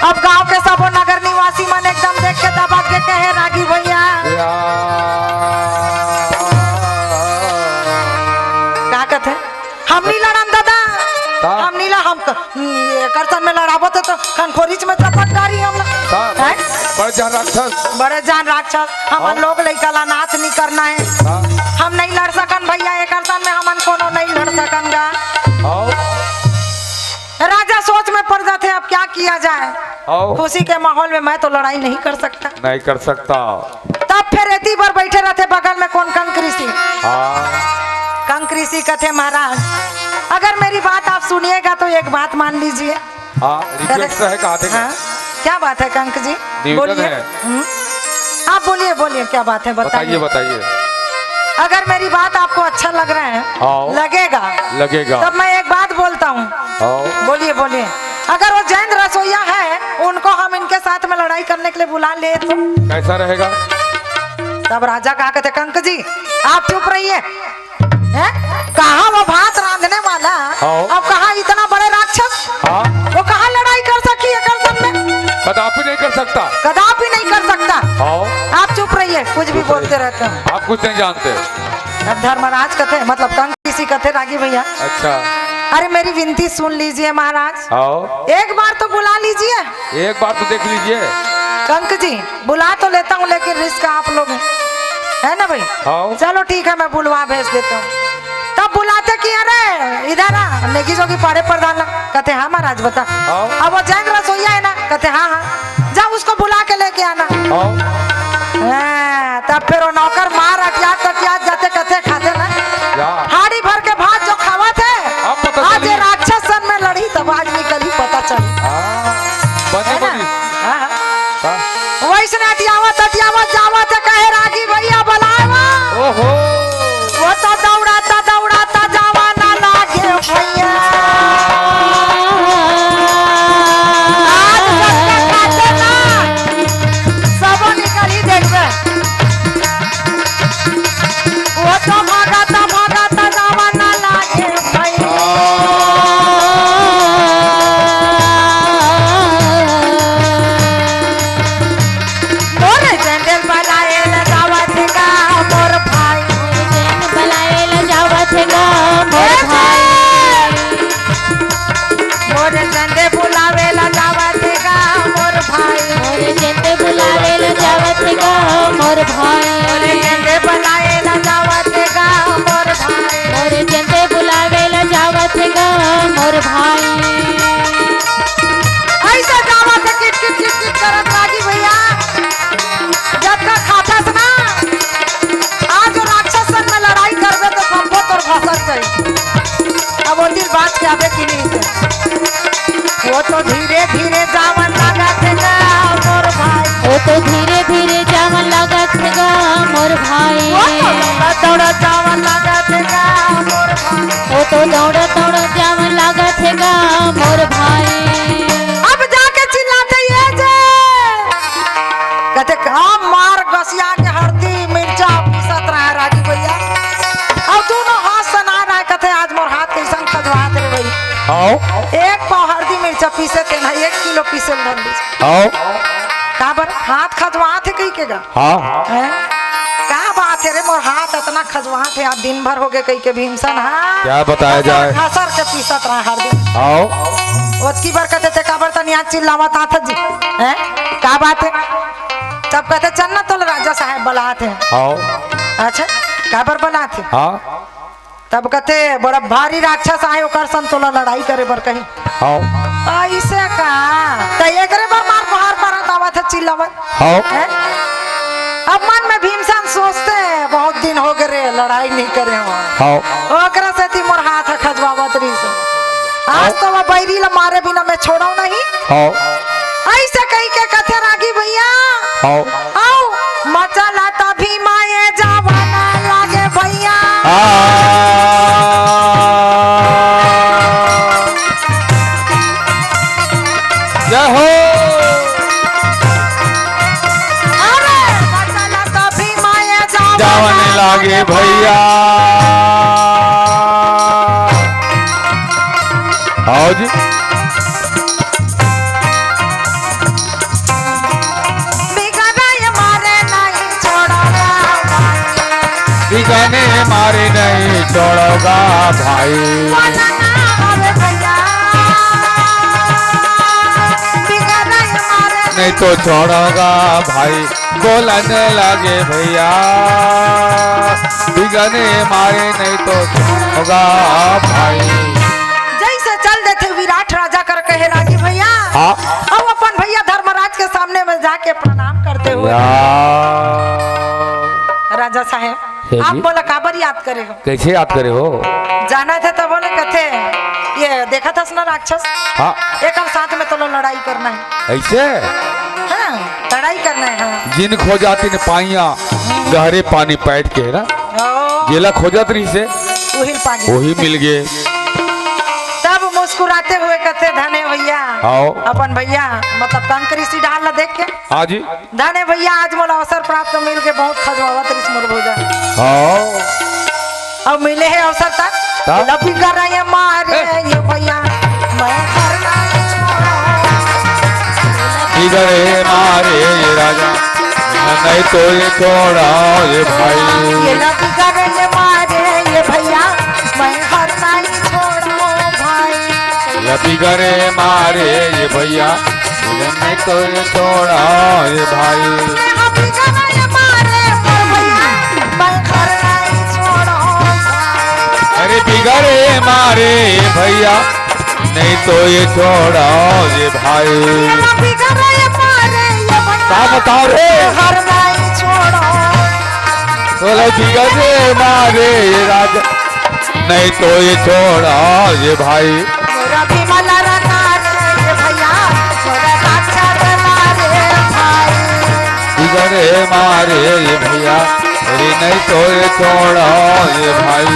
अब गांव के सबो नगर निवासी मन एकदम देख के दबक के कहे, "रागी भैया।" या। का कथे? "हम नी लड़न दादा। का? हम नी ला, हम क-, एकर सन में लड़ाबो तो, तो खनखोरीच में चपट डारी हम ला।" का? हैं? बड़े जान राक्षस। बड़े जान राक्षस। हमन हाँ। लोग लइका ला नाथ नी करना हे। हाँ। हम नहीं लड़ सकन भैया, एकर सन में हमन कोनो नहीं लड़ सकन गा। हाँ। राजा सोच में पड़ जाथे, अब क्या किया जाए? आओ। खुशी के माहौल में मैं तो लड़ाई नहीं कर सकता। नहीं कर सकता। तब फिर एती बर बैठे रहथे बगल में कोन, कंक ऋषि। हाँ। कंक ऋषि कथे, "महाराज, अगर मेरी बात आप सुनिएगा तो एक बात मान लीजिए।" हाँ, request कथे, है, कहा थे क्या? हाँ, क्या बात है कंक जी? निवेदन बोलिए। है। हम्म। आप बोलिए, बोलिए, क्या बात है, बताइए। बताइए, बताइए। अगर मेरी बात आपको अच्छा लग रहा है, हाँ। लगेगा, लगेगा। तब मैं एक बात बोलता हूँ। हाँ। बोलिए, बोलिए। अगर वो जैन रसोईया है, उनको हम इनके साथ में लड़ाई करने के लिए बुला ले तो? कैसा रहेगा? तब राजा कहा कथे, "कंक जी, आप चुप रहिए।" हैं? कहाँ वो भात रांधने वाला, हाँ। अब कहाँ इतना बड़े राक्षस? हाँ। वो कहाँ लड़ाई कर सकी एकर सन में? कदापि नहीं कर सकता। कदापि नहीं कर सकता। हाँ। आप चुप रहिए, कुछ भी चुप रहिए। बोलते रहते हैं। आप कुछ नहीं जानते। अब धर्मराज कथे, मतलब कंक ऋषि कथे, "रागी भैया।" अच्छा। "अरे मेरी विनती सुन लीजिए महाराज। हाँ। एक बार तो बुला लीजिए।" एक बार तो देख लीजिए। "कंक जी, बुला तो लेता हूँ, लेकिन risk आप लोग हैं।" है ना भाई? हाँ। चलो ठीक है, मैं बुलवा भेज देता हूँ। तब बुलाथे कि अरे इधर आ, नेगी जोगी पाड़े प्रधान ला। कथे हाँ महाराज, बता। हाँ। अब वो जैन रसोइया है ना, कथे हाँ हाँ, जा उसको बुला के लेके आना। हाँ। हाँ, तब फिर वो नौकर मार अटियात अटियात जाथे, कथे खाथे ना, या। हाड़ी भर के भात जो खावत हे, अब पता आज चली। ये राक्षस सन में लड़ी तब आज निकली, पता चली। हाँ, बनी, है ना? बनी। हाँ, हाँ। हाँ। वइसने अटियावत अटियावत जावत हे, कहे रागी भइया बलावा। ओहो। वो तो दौड़ाता दौड़ाता जावा ना लागे भइया। आज सबका खाते ना, सबो निकली देखबे। वो तो भागत भागत जावा ना लागे भइया। मोर जंगल बलाए ल जावत गा मोर भाई। मोर जंगल बलाए ल जावत गा मोर भाई। मोर जंदे बुलावे ला जावत हे गा मोर भाई। मोर जंदे बुलावे ला जावत हे गा मोर भाई। मोर जंदे बुलावे ला जावत हे गा मोर भाई। मोर जंदे बुलावे ला जावत हे गा मोर भाई। ऐसा जावत हे किट किट किट किट करत रागी भइया। जब तक खाथस ना, आज राक्षस संग में लड़ाई करबे तो सबो तोर भसक जाई। अब ओती बात के आबे कि नहीं से। वो तो धीरे धीरे जावन लागत हे गा मोर भाई। वो तो धीरे धीरे जावन लागत हे गा मोर भाई। वो तो दौड़ा दौड़ा जावन लागत हे गा मोर भाई। वो तो दौड़ा दौड़ा जावन लागत हे गा मोर भाई। अब जाके चिल्लाथे ये जे। कथे का मार गसिया के हरदी मिर्चा पीसत रहा रागी भइया। अब दूनों हाथ सना रहा, कथे आज मोर हाथ कइसन खजवात रे भई। आओ। एक पाव हरदी मिर्चा पीसे ते ना, एक किलो पीसे ल धर लीस। आओ। काबर हाथ खजवात हे कहिके गा? हाँ। हैं? का बात हे रे, मोर हाथ अतना खजवात हे, आज दिन भर होगे कहिके भीमसन, हाँ। क्या बताया जाए? घसर के पीसत रहा हरदी। आओ। ओतकी बर कथे ते काबर तनी आज चिल्लावत आथस जी? हैं? का बात हे? तब कथे चल ना तोला राजा साहेब बलात हे। आओ। अच्छा, काबर बलात हे? हाँ। तब कथे बड़ा भारी राक्षस आहे, ओकर संग तोला लड़ाई करे बर कही। आओ। अइसे का? त एकरे बर मार पहाड़ मारत आवत हे चिल्लावत। हाँ। हैं? अब मन में भीमसन सोचथे, बहुत दिन होगे रे, लड़ाई नहीं करे हँव। हाँ। ओकरा सेती मोर हाथ ह खजवावत रहिस। आज हाँ। तो वो बैरी ला मारे बिना मैं छोड़व नहीं। हाँ। अइसे कहिके कथे रागी भइया। हाँ। आओ, मचला त भीम आए जावा ना लागे भइया। आ। जय हो। अरे, बचल तो भीम आए जावन जावन लागे भइया। आओ जी। बिगने मारे नहीं छोड़ोगा भाई। बिगने मारे नहीं छोड़ोगा भाई। बोला ना हवे भइया। बिगने मारे नहीं तो छोड़ोगा भाई। बोलन लागे भइया। बिगने मारे नहीं तो छोड़ोगा भाई। जइसे चल देथे विराट राजा कर कहे रागी भइया। हाँ। अउ अपन भइया धर्मराज के सामने में जाके प्रणाम करते हुए। या। राजा साहेब, हे आप जी। मोला काबर याद करे हो? कइसे याद करे हो? जानथे त बोले कथे, ये देखत हस ना राक्षस? हाँ। एकर साथ में तोला लड़ाई करना हे। अइसे? हाँ, लड़ाई करना हे, हाँ। जिन खोजा तिन पाइया, गहरे पानी पैठ के ना। ओ। जेला खोजत रहिसे, उही पानी। उही मिल गे। तब मुस्कुराते हुए कथे, धने भइया। आओ। अपन भइया, मतलब कंक ऋषि डाल ला देख के। हाँ जी। धने भइया, आज मोला अवसर प्राप्त मिल के बहुत खजवावत रहिस मोर भौजा। हाँ। अब मिले हे अवसर तक। तब? लपी कर ये मारे ए। ये भइया, मैं हर बिगड़े मारे ये राजा, नहीं तो ये छोड़ा ये भाई। ये लपी कर ये मारे ये भइया, मैं हर नहीं छोड़ा भाई। लपी करे मारे ये भइया, नहीं तो ये छोड़ा ये भाई। मैं हबी करे मारे मोर भइया, करे मारे भैया, नहीं तो ये छोड़ो ये भाई। ये रवि करे मारे ये भैया। का बताओ रे? हर नहीं छोड़ो। बोलो बिगड़े मारे ये राजा, नहीं तो ये छोड़ो ये भाई। मेरा भी मलर करे ये भैया, मेरा साक्षात मारे भाई। बिगड़े मारे ये भैया, अरे नहीं तो ये छोड़ो ये भाई।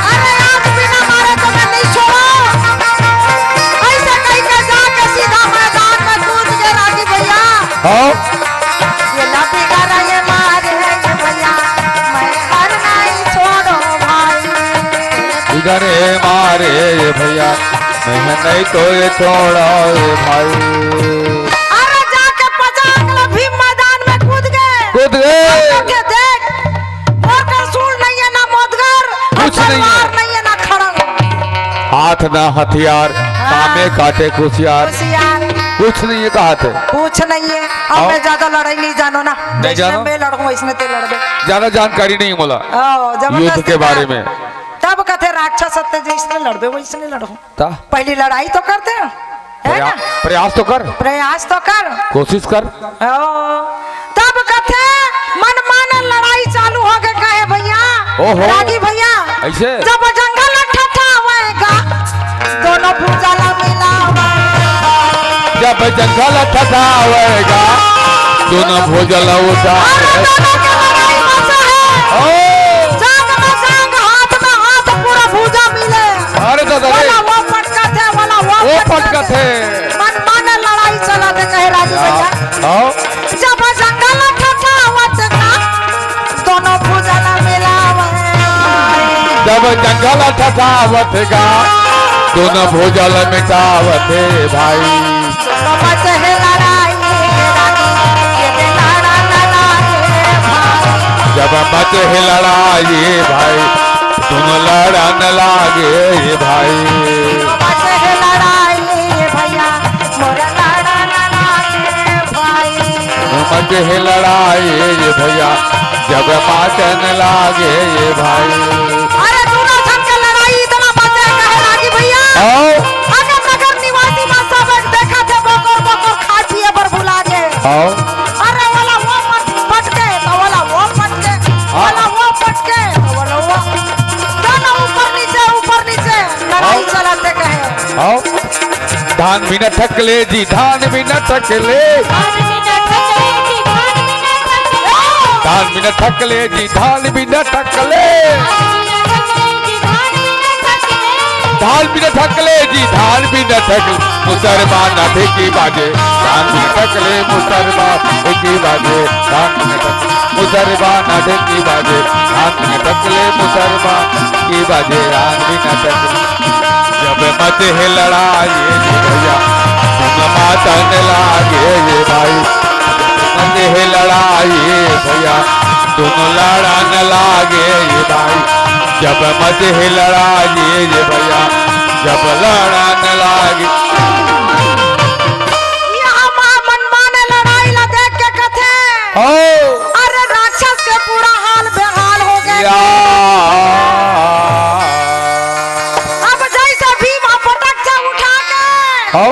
अरे आज बिना मारे तो मैं नहीं छोड़ो। ऐसे कहीं के जाके सीधा मैदान में कूद के रागी भैया। हाँ। ये ना बिगड़े मारे ये भैया, मैं हर नहीं छोड़ो भाई। बिगड़े मारे ये भैया, मैं नहीं तो ये छोड़ो ये भाई। अरे जाके पचास किलो भीम मैदान में कूद गए। कूद गए। देख, देख, मोर कर सूल नहीं है ना मोदगर, कुछ नहीं है। तलवार नहीं है ना खड़ग। हाथ ना हथियार, हाँ। कामे काटे कुसियार। कुसियार। कुछ नहीं है कहा थे। कुछ नहीं है। अब आओ। मैं ज्यादा लड़ाई नहीं जानो ना। नहीं जैसने जानो? मैं लड़ूं, वैसने ते लड़बे। ज्यादा जानकारी नहीं मोला। आओ, जबरदस्ती युद्ध के बारे ना। में। तब कथे राक्षस हत्ते जैसने लड़बे, वैसने लड़ूं। ता? पहली लड़ाई तो करते हैं, है प्रया-, ना? प्रयास तो कर। प्रयास तो कर। कोशिश कर। ओ, तब कथे मन माने लड़ाई चालू हो गए, कहे भैया, ओहो। रागी भैया, ऐसे? जब जंगल ठठावेगा, दोनों भुजा ला मिलावा। जब जंगल ठठावेगा, दोनों भुजा ला उठा। अरे दोनों के लड़ाई मचा है। ओ। जांग में जांग, हाथ में हाथ, पूरा भुजा मिले। अरे दादा रे। वाला वो पटकथे, वाला वो वो पटकथे। पटकथे। मन माने लड़ाई चलथे, कहे राजू भैया। हाँ। जब जंगल ठठावत का, दोनों भुजा ला मिलावे। जब जंगल ठठावत का, दोनों भुजा ला मिटावत हे भाई। जब मच हे लड़ाई, रानी, ये लड़ा न लागे भाई। जब मच हे लड़ाई भाई, दोनों लड़ा न लागे भाई। मच हे लड़ाई भैया, मोर लड़ा न लागे भाई। मच हे लड़ाई भैया, जब मच न लागे भाई। अरे दोनों झन के लड़ाई इतना मच हे कहे रागी भैया। आओ। अगर नगर निवासी मन सब एक देखा थे, बकोर बकोर खा पिए बर भुला गे। आओ। अरे वाला वो पट-, पटके, तो वाला वो पटके, हाँ। वाला वो पटके, तो वाला वो। दोनों ऊपर नीचे, ऊपर नीचे, लड़ाई हाँ। चलथे कहे। आओ। धान बिना ठकले जी, धान बिना ठकले। धान बिना ठकले जी, धान बिना ठकले। धान बिना ठकले जी, धान बिना ठकले। धान बिना ठकले जी, धान बिना ठकले। मुसलमान ढेकी बाजे, धान बिना ठकले, मुसलमान ढेकी बाजे, धान बिना ठकले। मुसलमान ढेकी बाजे, धान बिना ठकले, मुसलमान ढेकी बाजे, धान बिना ठकले। जब मच हे लड़ाई जी भैया, दोनों मातन लागे ये भाई। मच हे लड़ाई भैया, दोनों लड़न लागे ये भाई। जब मच हे लड़ाई ये भैया, जब लड़न लागे। ये हमार मन माने लड़ाई ला देख के कथे। हो। अरे राक्षस के पूरा हाल बेहाल हो गए। या। अब जैसे भीम ह पटक से उठा के। हो।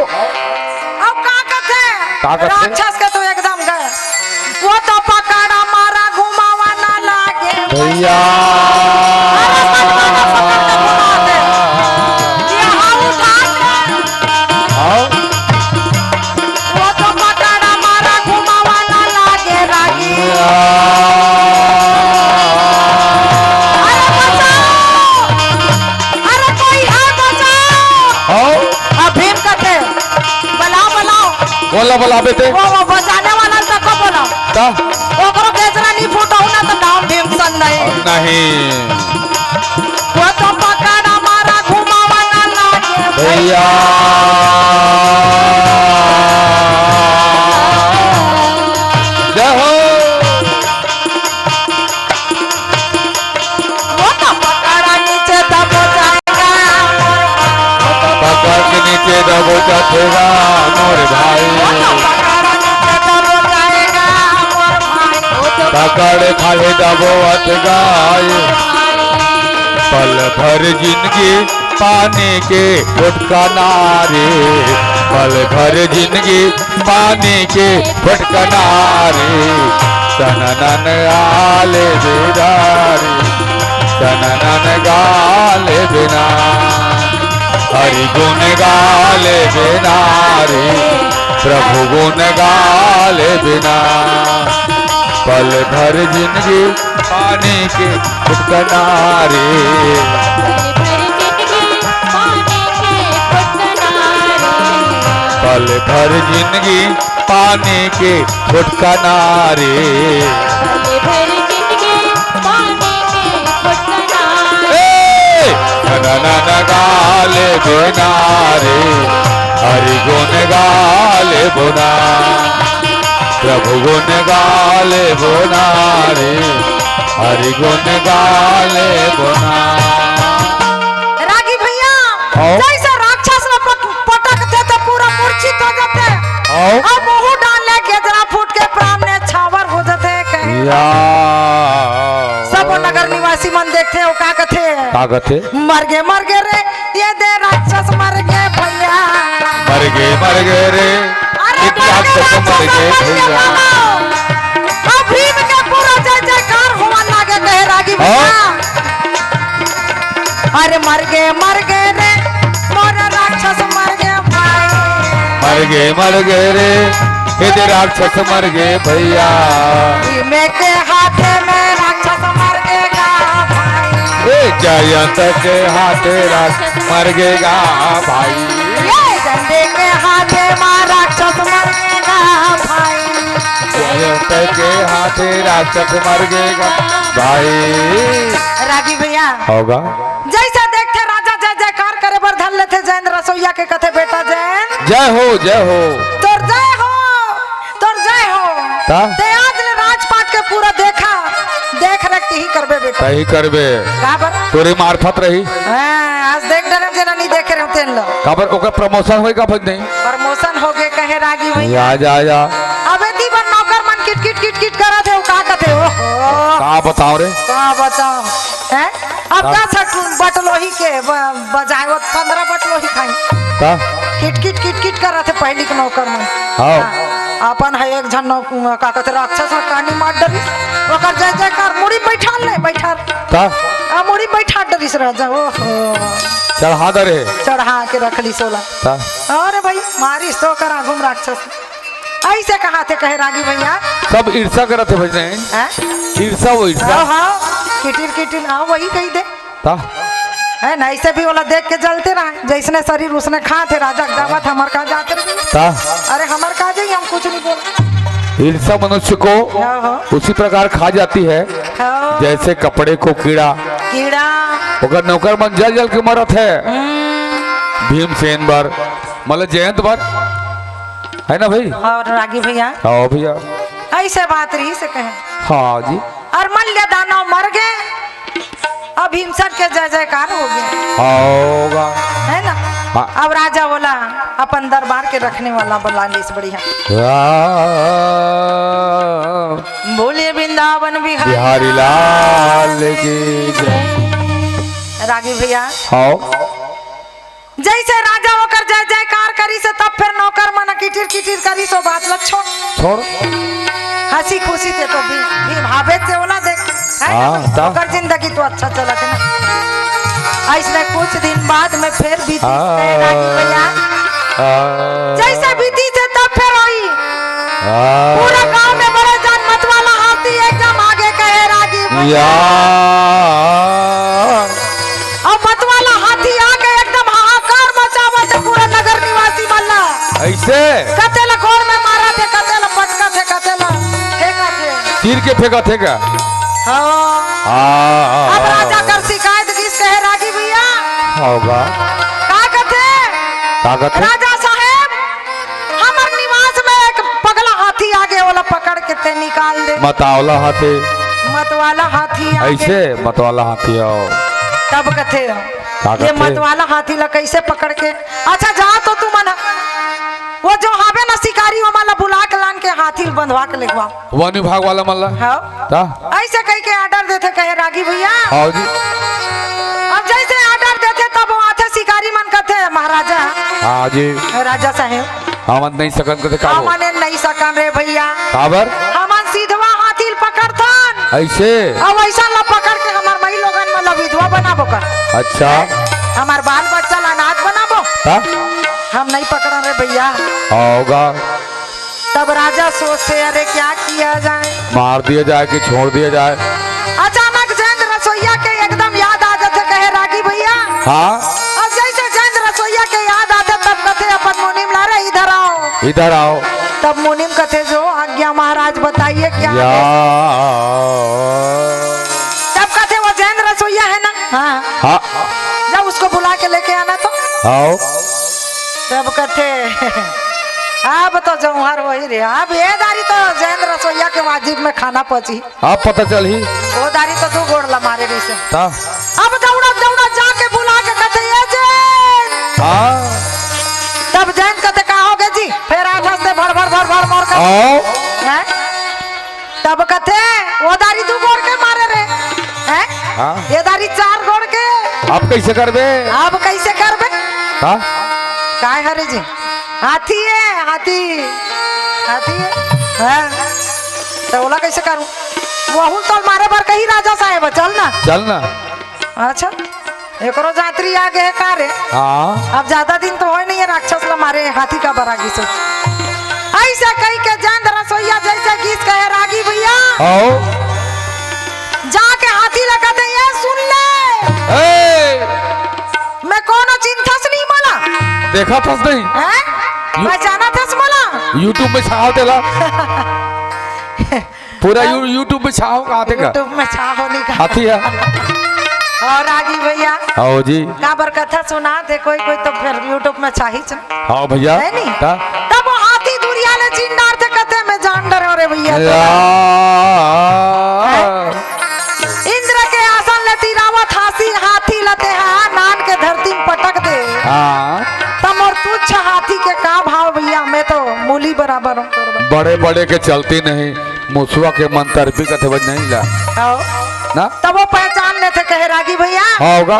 अब का कथे? का कथे? राक्षस के तो एकदम गए। वो तो पकड़ा मारा घुमावा ना लागे। भैया। अरे पकड़ा ना पकड़ के घुमा दे। ये हाँ उठा के। हाँ। वो तो पकड़ा मारा घुमावा ना लागे रागी। अरे बचाओ! अरे कोई है बचाओ! आओ। अब भीम कथे, बुलाओ, बुलाओ। बोला, बुला बेटे। वो, वो बचाने वाला तक को बोलाओ। का? ओकरो गेजरा नहीं फूटो ना तो नाम भीमसन नहीं। नहीं। वो तो पकड़ा मारा घुमावा ना लागे। भैया। जय हो। वो तो पकड़ा नीचे दबो जाएगा। पकड़ के नीचे दबो जाएगा मोर भाई। वो तो पकड़ा नीचे दबो जाएगा मोर भाई। वो तो पकड़ खाले दबोवत गाय। पल भर जिंदगी पानी के फुटकना रे, पल भर जिंदगी पानी के फुटकना रे। तननन आले बेदारी, तननन गाले बिना, हरि गुण गाले बिना रे, प्रभु गुण गाले बिना। पल भर जिंदगी पानी के फुटकना रे। पल भर जिंदगी पानी के फुटकना रे। पल भर जिंदगी पानी के फुटकना रे। पल भर जिंदगी पानी के फुटकना रे। ए! ननन गाले बोना रे, हरि गुण गाले बोना। प्रभु गुण गाले बोना रे, हरि गुण गाले बोना। रागी भैया, आओ। जैसे राक्षस ला पट-, पटकथे त पूरा मूर्छित हो जाथे। आओ। अउ मुहूं डाल ले गेजरा फूट के प्राण ने छावर हो जाथे कहे। या। सब नगर निवासी मन देखथे, वो का कथे? का कथे? मर गे, मर गे रे, ये दे राक्षस मर गे भैया। मर गे, मर गे रे, अरे ये दे राक्षस राक्षस मर गे मर गे भैया। बाबा। अब भीम के पूरा जय जयकार होवन लागे कहे रागी भैया। हाँ। अरे मर गे, मर गे रे, मोर राक्षस मर गे भाई। मर गे, मर गे रे, ये दे राक्षस मर गे भैया। भीम के हाथ में राक्षस मर गे गा भाई। ए, जयंत के हाथे राक्षस मर गे गा भाई। ये डंडे के हाथे मा राक्षस मर गे गा भाई। जयंत के हाथे राक्षस मर गे गा भाई। रागी भैया। होगा। जैसे देखथे राजा जय जयकार करे बर धर लेथे, जैन रसोईया के कथे, "बेटा जैन।" जय हो, जय हो। तोर जय हो। तोर जय हो। का? ते आज ले राजपाट के पूरा देखा, देख रेख तिही करबे बेटा। तही करबे। काबर? तोरे मार्फत रही। हाँ, आज देख डरम जेला नहीं देखे रहते हैं लोग। काबर ओकर promotion होई का भज नहीं? Promotion हो गए कहे रागी भैया। या, जा, जा। अबे दी बर नौकर मन किट किट किट किट करत हे, वो का कथे? ओहो। का बताओ रे? का बताओ? हैं? अब का? दस अठ बटलोही के ब-, बजाए, वो पन्द्रह बटलोही खाई। का? किट किट किट किट करत हे पहिली के नौकर मन। हाँ। हाँ, अपन है एक झन नौ-, का कहते राक्षस ह कानी मार डरिस। ओकर जय जयकार मुड़ी बैठाल ले, बैठाल। का? आ मुड़ी बैठा डरिस राजा, ओहो। चढ़ा दे रे। चढ़ा के रख ली सोला। का? अरे भाई, मारिस तो ओकर आगू म राक्षस। ऐसे कहा थे कहे रागी भैया। सब ईर्षा करत हे भजने। हैं? ईर्षा वो ईर्षा। हाँ, हाँ, किटिर किटिर, हाँ, वही कही दे। ता? है ना, ऐसे भी ओला देख के जलते रहे, जैसने शरीर उसने खात हे, राजा के दावत हमर कहाँ जात रहे। ता? अरे हमर कहाँ जाई, हम कुछ नहीं बोल। ईर्षा मनुष्य को हाँ, हाँ। उसी प्रकार खा जाती है, हाँ। जैसे कपड़े को कीड़ा। कीड़ा। ओकर नौकर मन जल जल के मरत हे। हम्म। भीमसेन बर, मतलब जयंत बर, है ना भाई? और रागी भैया? हाँ भैया। ऐसे बात रही से कहे। हाँ जी। और मल्ल दानव मर गए, अब भीमसेन के जय जयकार हो गया। होगा। है ना? हाँ। अब राजा बोला, अपन दरबार के रखने वाला बुला लीस बढ़िया। राम बोलिए वृंदावन बिहारी बिहारी लाल की जय। रागी भैया। हाँ। जैसे राजा ओकर जय जयकार करिस, तब फिर नौकर मन किटिर किटिर करिस, ओ बात ल छोड़। छोड़। हंसी खुशी से तो भी, भी भावे से ओला देख, है ना? हाँ, ता। ओकर जिंदगी तो अच्छा चलत हे ना। ऐसने कुछ दिन बाद में फिर बीती हाँ। से रागी भैया। हाँ। जैसे बीती से तब फिर वही। हाँ। पूरा गांव में बड़े जान मतवाला हाथी एकदम आगे कहे रागी भैया। या। अब मतवाला हाथी आके एकदम हाहाकार मचावत हे पूरा नगर निवासी मन ला। ऐसे? कते ला गोड़ में मारत हे, कते ला पटकत हे, कते ला फेंकत हे। तीर के फेंकत हे का? हाँ। हाँ, हाँ, अब हाँ। राजा कर शिकायत गिस कहे रागी भैया। होगा। का कथे? का कथे? राजा साहेब, हमर निवास में एक पगला हाथी आगे, ओला पकड़ के ते निकाल दे। मतवाला हाथी। मतवाला हाथी आगे। ऐसे मतवाला हाथी आओ। तब कथे, का ये कथे? मतवाला हाथी ला कैसे पकड़ के? अच्छा, जा तो तू मन वो जो हावे ना शिकारी, ओमन ला बुला के लान के हाथी ल बंधवा के लेगवा। वन विभाग वाला मन ला? हाँ। ता? ऐसे कहि के order देथे, कहे रागी भैया। हाँ जी। अब जैसे order देथे तब वो आथे शिकारी मन, कथे महाराजा। हाँ जी। राजा साहेब। हमन नहीं सकन कथे का हो? हमन नहीं सकन रे भैया। काबर? हमन सीधवा हाथी ल पकड़थन। ऐसे? अब ऐसा ला पकड़ के हमर मई लोगन मन ला विधवा बनाबो का? अच्छा। हमर बाल बच्चा ला अनाथ बनाबो? हाँ? हम नहीं पकड़न रे भैया। होगा। तब राजा सोचथे, अरे क्या किया जाए? मार दिया जाए कि छोड़ दिया जाए? अचानक जैन रसोइया के एकदम याद आ जाथे, कहे रागी भैया। हाँ। अब जैसे जैन रसोइया के याद आथे तब कथे अपन मुनीम ला, रे इधर आओ। इधर आओ। तब मुनीम कथे, जो आज्ञा महाराज, बताइए क्या या। आदेश? तब कथे, वो जैन रसोइया है ना? हाँ। हाँ। जा उसको बुला के लेके आना तो। आओ। तब कथे, अब तो जौहर वही रे, अब ये दारी तो जैन रसोइया के वाजिब में खाना पची। अब पता चलही। वो दारी तो दू गोड़ ला मारे रहिसे। ता? अब दौड़ा दौड़ा जाके बुला के कथे, ये जैन। हाँ। तब जैन कथे, का हो गे जी? फिर आठ से भर भर भर भर मोर का। आओ। हैं? तब कथे, वो दारी दू गोड़ के मारे रे, हैं? हाँ। ये दारी चार गोड़ के। अब कैसे करबे? अब कैसे करबे? हाँ। काय हरे जी? हाथी है, हाथी। हाथी है। हाँ। तो ओला कैसे करूं? वहू तो मारे बर कही राजा साहेब, चल ना। चल ना। अच्छा। एकरो जातरी आ गे हे का रे? हाँ। अब ज्यादा दिन तो होय नहीं है, राक्षस ला मारे हाथी का बरा गिस। ऐसे कहि के जैन रसोइया जैसे गिस कहे रागी भैया। आओ। जाके हाथी ला कथे, ये सुन ले। ए! मैं कोनो चिंथस नहीं मला। देखा थस नहीं? हैं? यू- पहचाना थस मला? YouTube में छाव तेला। पूरा हाँ। यू-, YouTube में छाव कहा थे का? YouTube में छाव नहीं कहा। हाथी है। और रागी भैया। आओ जी। काबर कथा सुनाथे कोई कोई तो फिर YouTube में छाही च। हाँ भैया। है नी? का? तब वो हाथी दुरिहा ले चिन्हारथे कथे, मैं जान डरेंव रे भैया या। तोला। हैं? इंद्र के आसन ले तिरावत हाथी, हाथी ला तेहा नान के धरती में पटक दे। हाँ। त मोर तुच्छ हाथी के का भाव भैया, मैं तो मूली बराबर हूँ तोर बर। बड़े बड़े के चलती नहीं। मुसवा के मंतर भी कथे बज नहीं ला। आओ। ना? तब वो पहचान लेथे, कहे रागी भैया। हाँ होगा।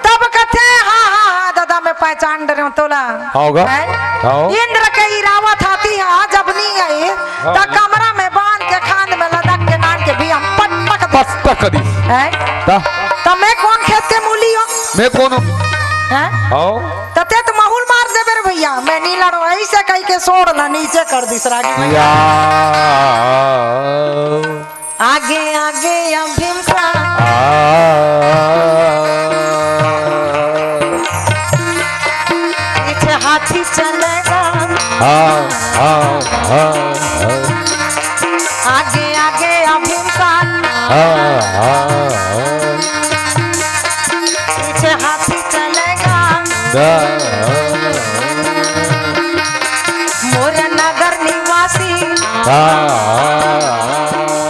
तब कथे, हाँ, हाँ, हाँ, दादा, मैं पहचान डरेंव तोला। हाँ होगा। हैं? हाँ। इंद्र के इरावत हाथी आज अब नहीं आई, हाँ। त कमरा में बांध के खांद में लदक के नान के भी हम पटक दे। पटक दी। हैं? ता? त मैं कोन खेत के मूली हो? मैं कोन हो? हैं? हाँ। त ते तो माहूल मार देबे रे भैया, मैं नहीं लड़ो, ऐसे कहि के सोड़ ला नीचे कर दिस रागी भैया। या। आगे आगे या भीमसा। आ। पीछे हाथी चलेगा। आ, आ, आ, आ। आगे आगे या भीमसा। आ, आ, आ। पीछे हाथी चलेगा। आ, आ, आ। मोर नगर निवासी। आ, आ, आ।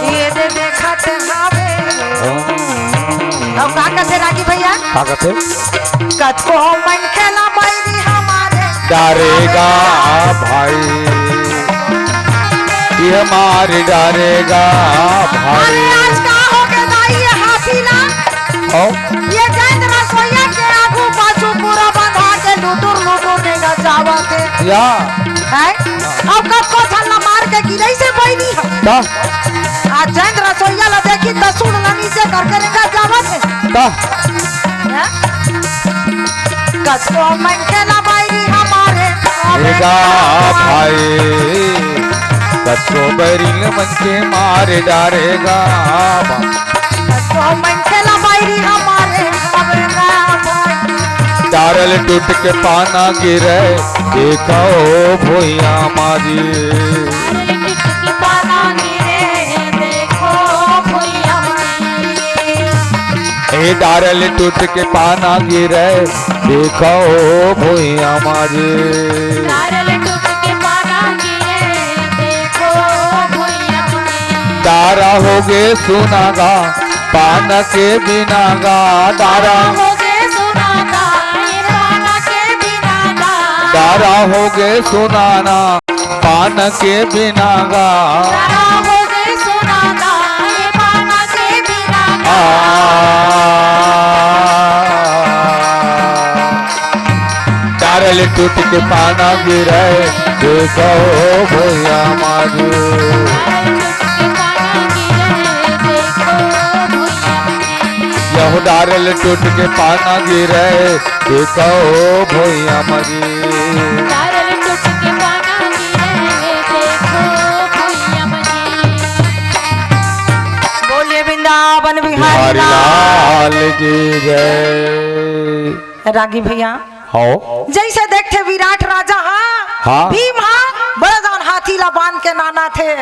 ये दे देखत हावे। आ। अउ का कथे रागी भैया? का कथे? कतको मनखे ला बैरी हमारे डारेगा भाई, ये मार डारेगा भाई। अरे आज का हो गे दाई ये हाथी ला? ओ? ये जैन रसोइया के आगू पाछू पूरा बंधा के लुटुर लुटुर रेंगत जावत हे। या। हैं? अब कतको झन ला मार के गिरइसे बैरी ह। का? आ जैन रसोइया ला देखी त सुन ला नीचे करके रेंगत जावत हे। का? हैं? कतको मनखे ला बैरी हमारे रेगा भाई, कतको बैरी मनखे मार डारेगा। कतको मनखे ला बैरी हमारे रेगा भाई। डारल टूट के पाना गिरे, देखो भुइया मारी। डारल टूट के पाना गिरे, देखो भुइया मारी। ए डारल टूट के पाना गिरे, देखो भुइया मारी। डारल टूट के पाना गिरे, देखो भुइया मारी। डारा हो गे सुना गा, पान के बिना गा, डारा डारा हो गे सुना गा, ये पान के बिना गा। डारा होगे सुनाना पान के बिना गा। डारा होगे सुनाना ये पान के बिना गा। आ, डारल टूट के पाना गिरे, देखो भुइया मारी। यहू डारल टूट के पाना गिरे, देखो भुइया मारी। डारल टूट के पाना गिरे, देखो भुइया मारी। बोलिए वृंदावन बिहारी बिहारी लाल। लाल की जय। रागी भैया, हाँ। जैसे देखथे विराट राजा हा, हाँ। भीम हा, बड़ा जान हाथी ला बांध के लानथे।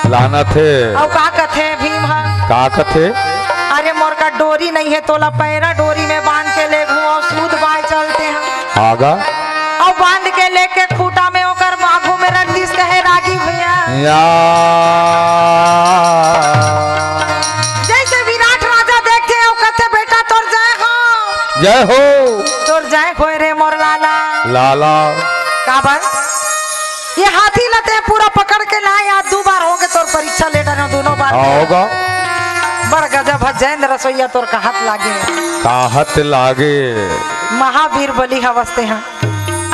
लानथे। अउ का कथे भीम हा? का कथे? अरे मोर का डोरी नहीं है, तोला पैरा डोरी में बांध के लेगहूं अउ सूत बाय चलते हैं। आगा। अउ बांध के लेके खूंटा में ओकर बाघू में रख दिस कहे रागी भैया। या। जैसे विराट राजा देखथे अउ कथे, "बेटा तोर जय हो।" जय हो। तोर जय होय रे मोर लाला। लाला। काबर? ये हाथी ला ते पूरा पकड़ के लाए, आज दू बार होगे तोर परीक्षा ले डरे हंव, दूनों बार। हाँ, होगा। बड़ गजब है, जैन रसोइया तोर कहत लागे। कहत लागे। महावीर बलि हवस ते हा।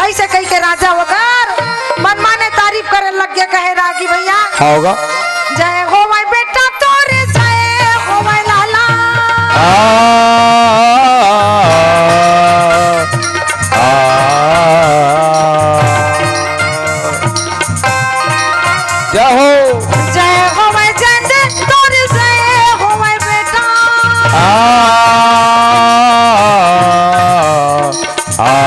ऐसे कहि के राजा ओकर मनमाने तारीफ करे लग गे, कहे रागी भैया। हाँ, होगा। जय होवय बेटा तोरे, जय होवय लाला। आ, आ, जय हो। जय होवय जंड तोर, जय होवय बेटा। आ, आ,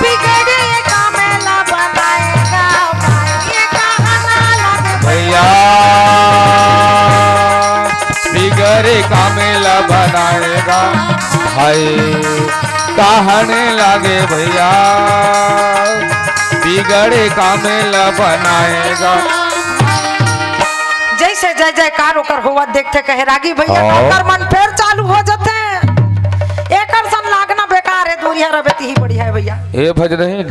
बिगड़े काम ला बनाएगा, भाई ये कहना लग भैया, बिगड़े काम ला बनाएगा, हाय, कहने लगे भैया, बिगड़े काम ला बनाएगा। जैसे जय जयकार ओकर होवत देखथे, कहे रागी भैया, हाँ। ओकर मन फेर चालू हो जथे। एकर सन लागना बेकार है, दूरिहा रबे तिही बढ़िया है भैया। ए भजनहीन,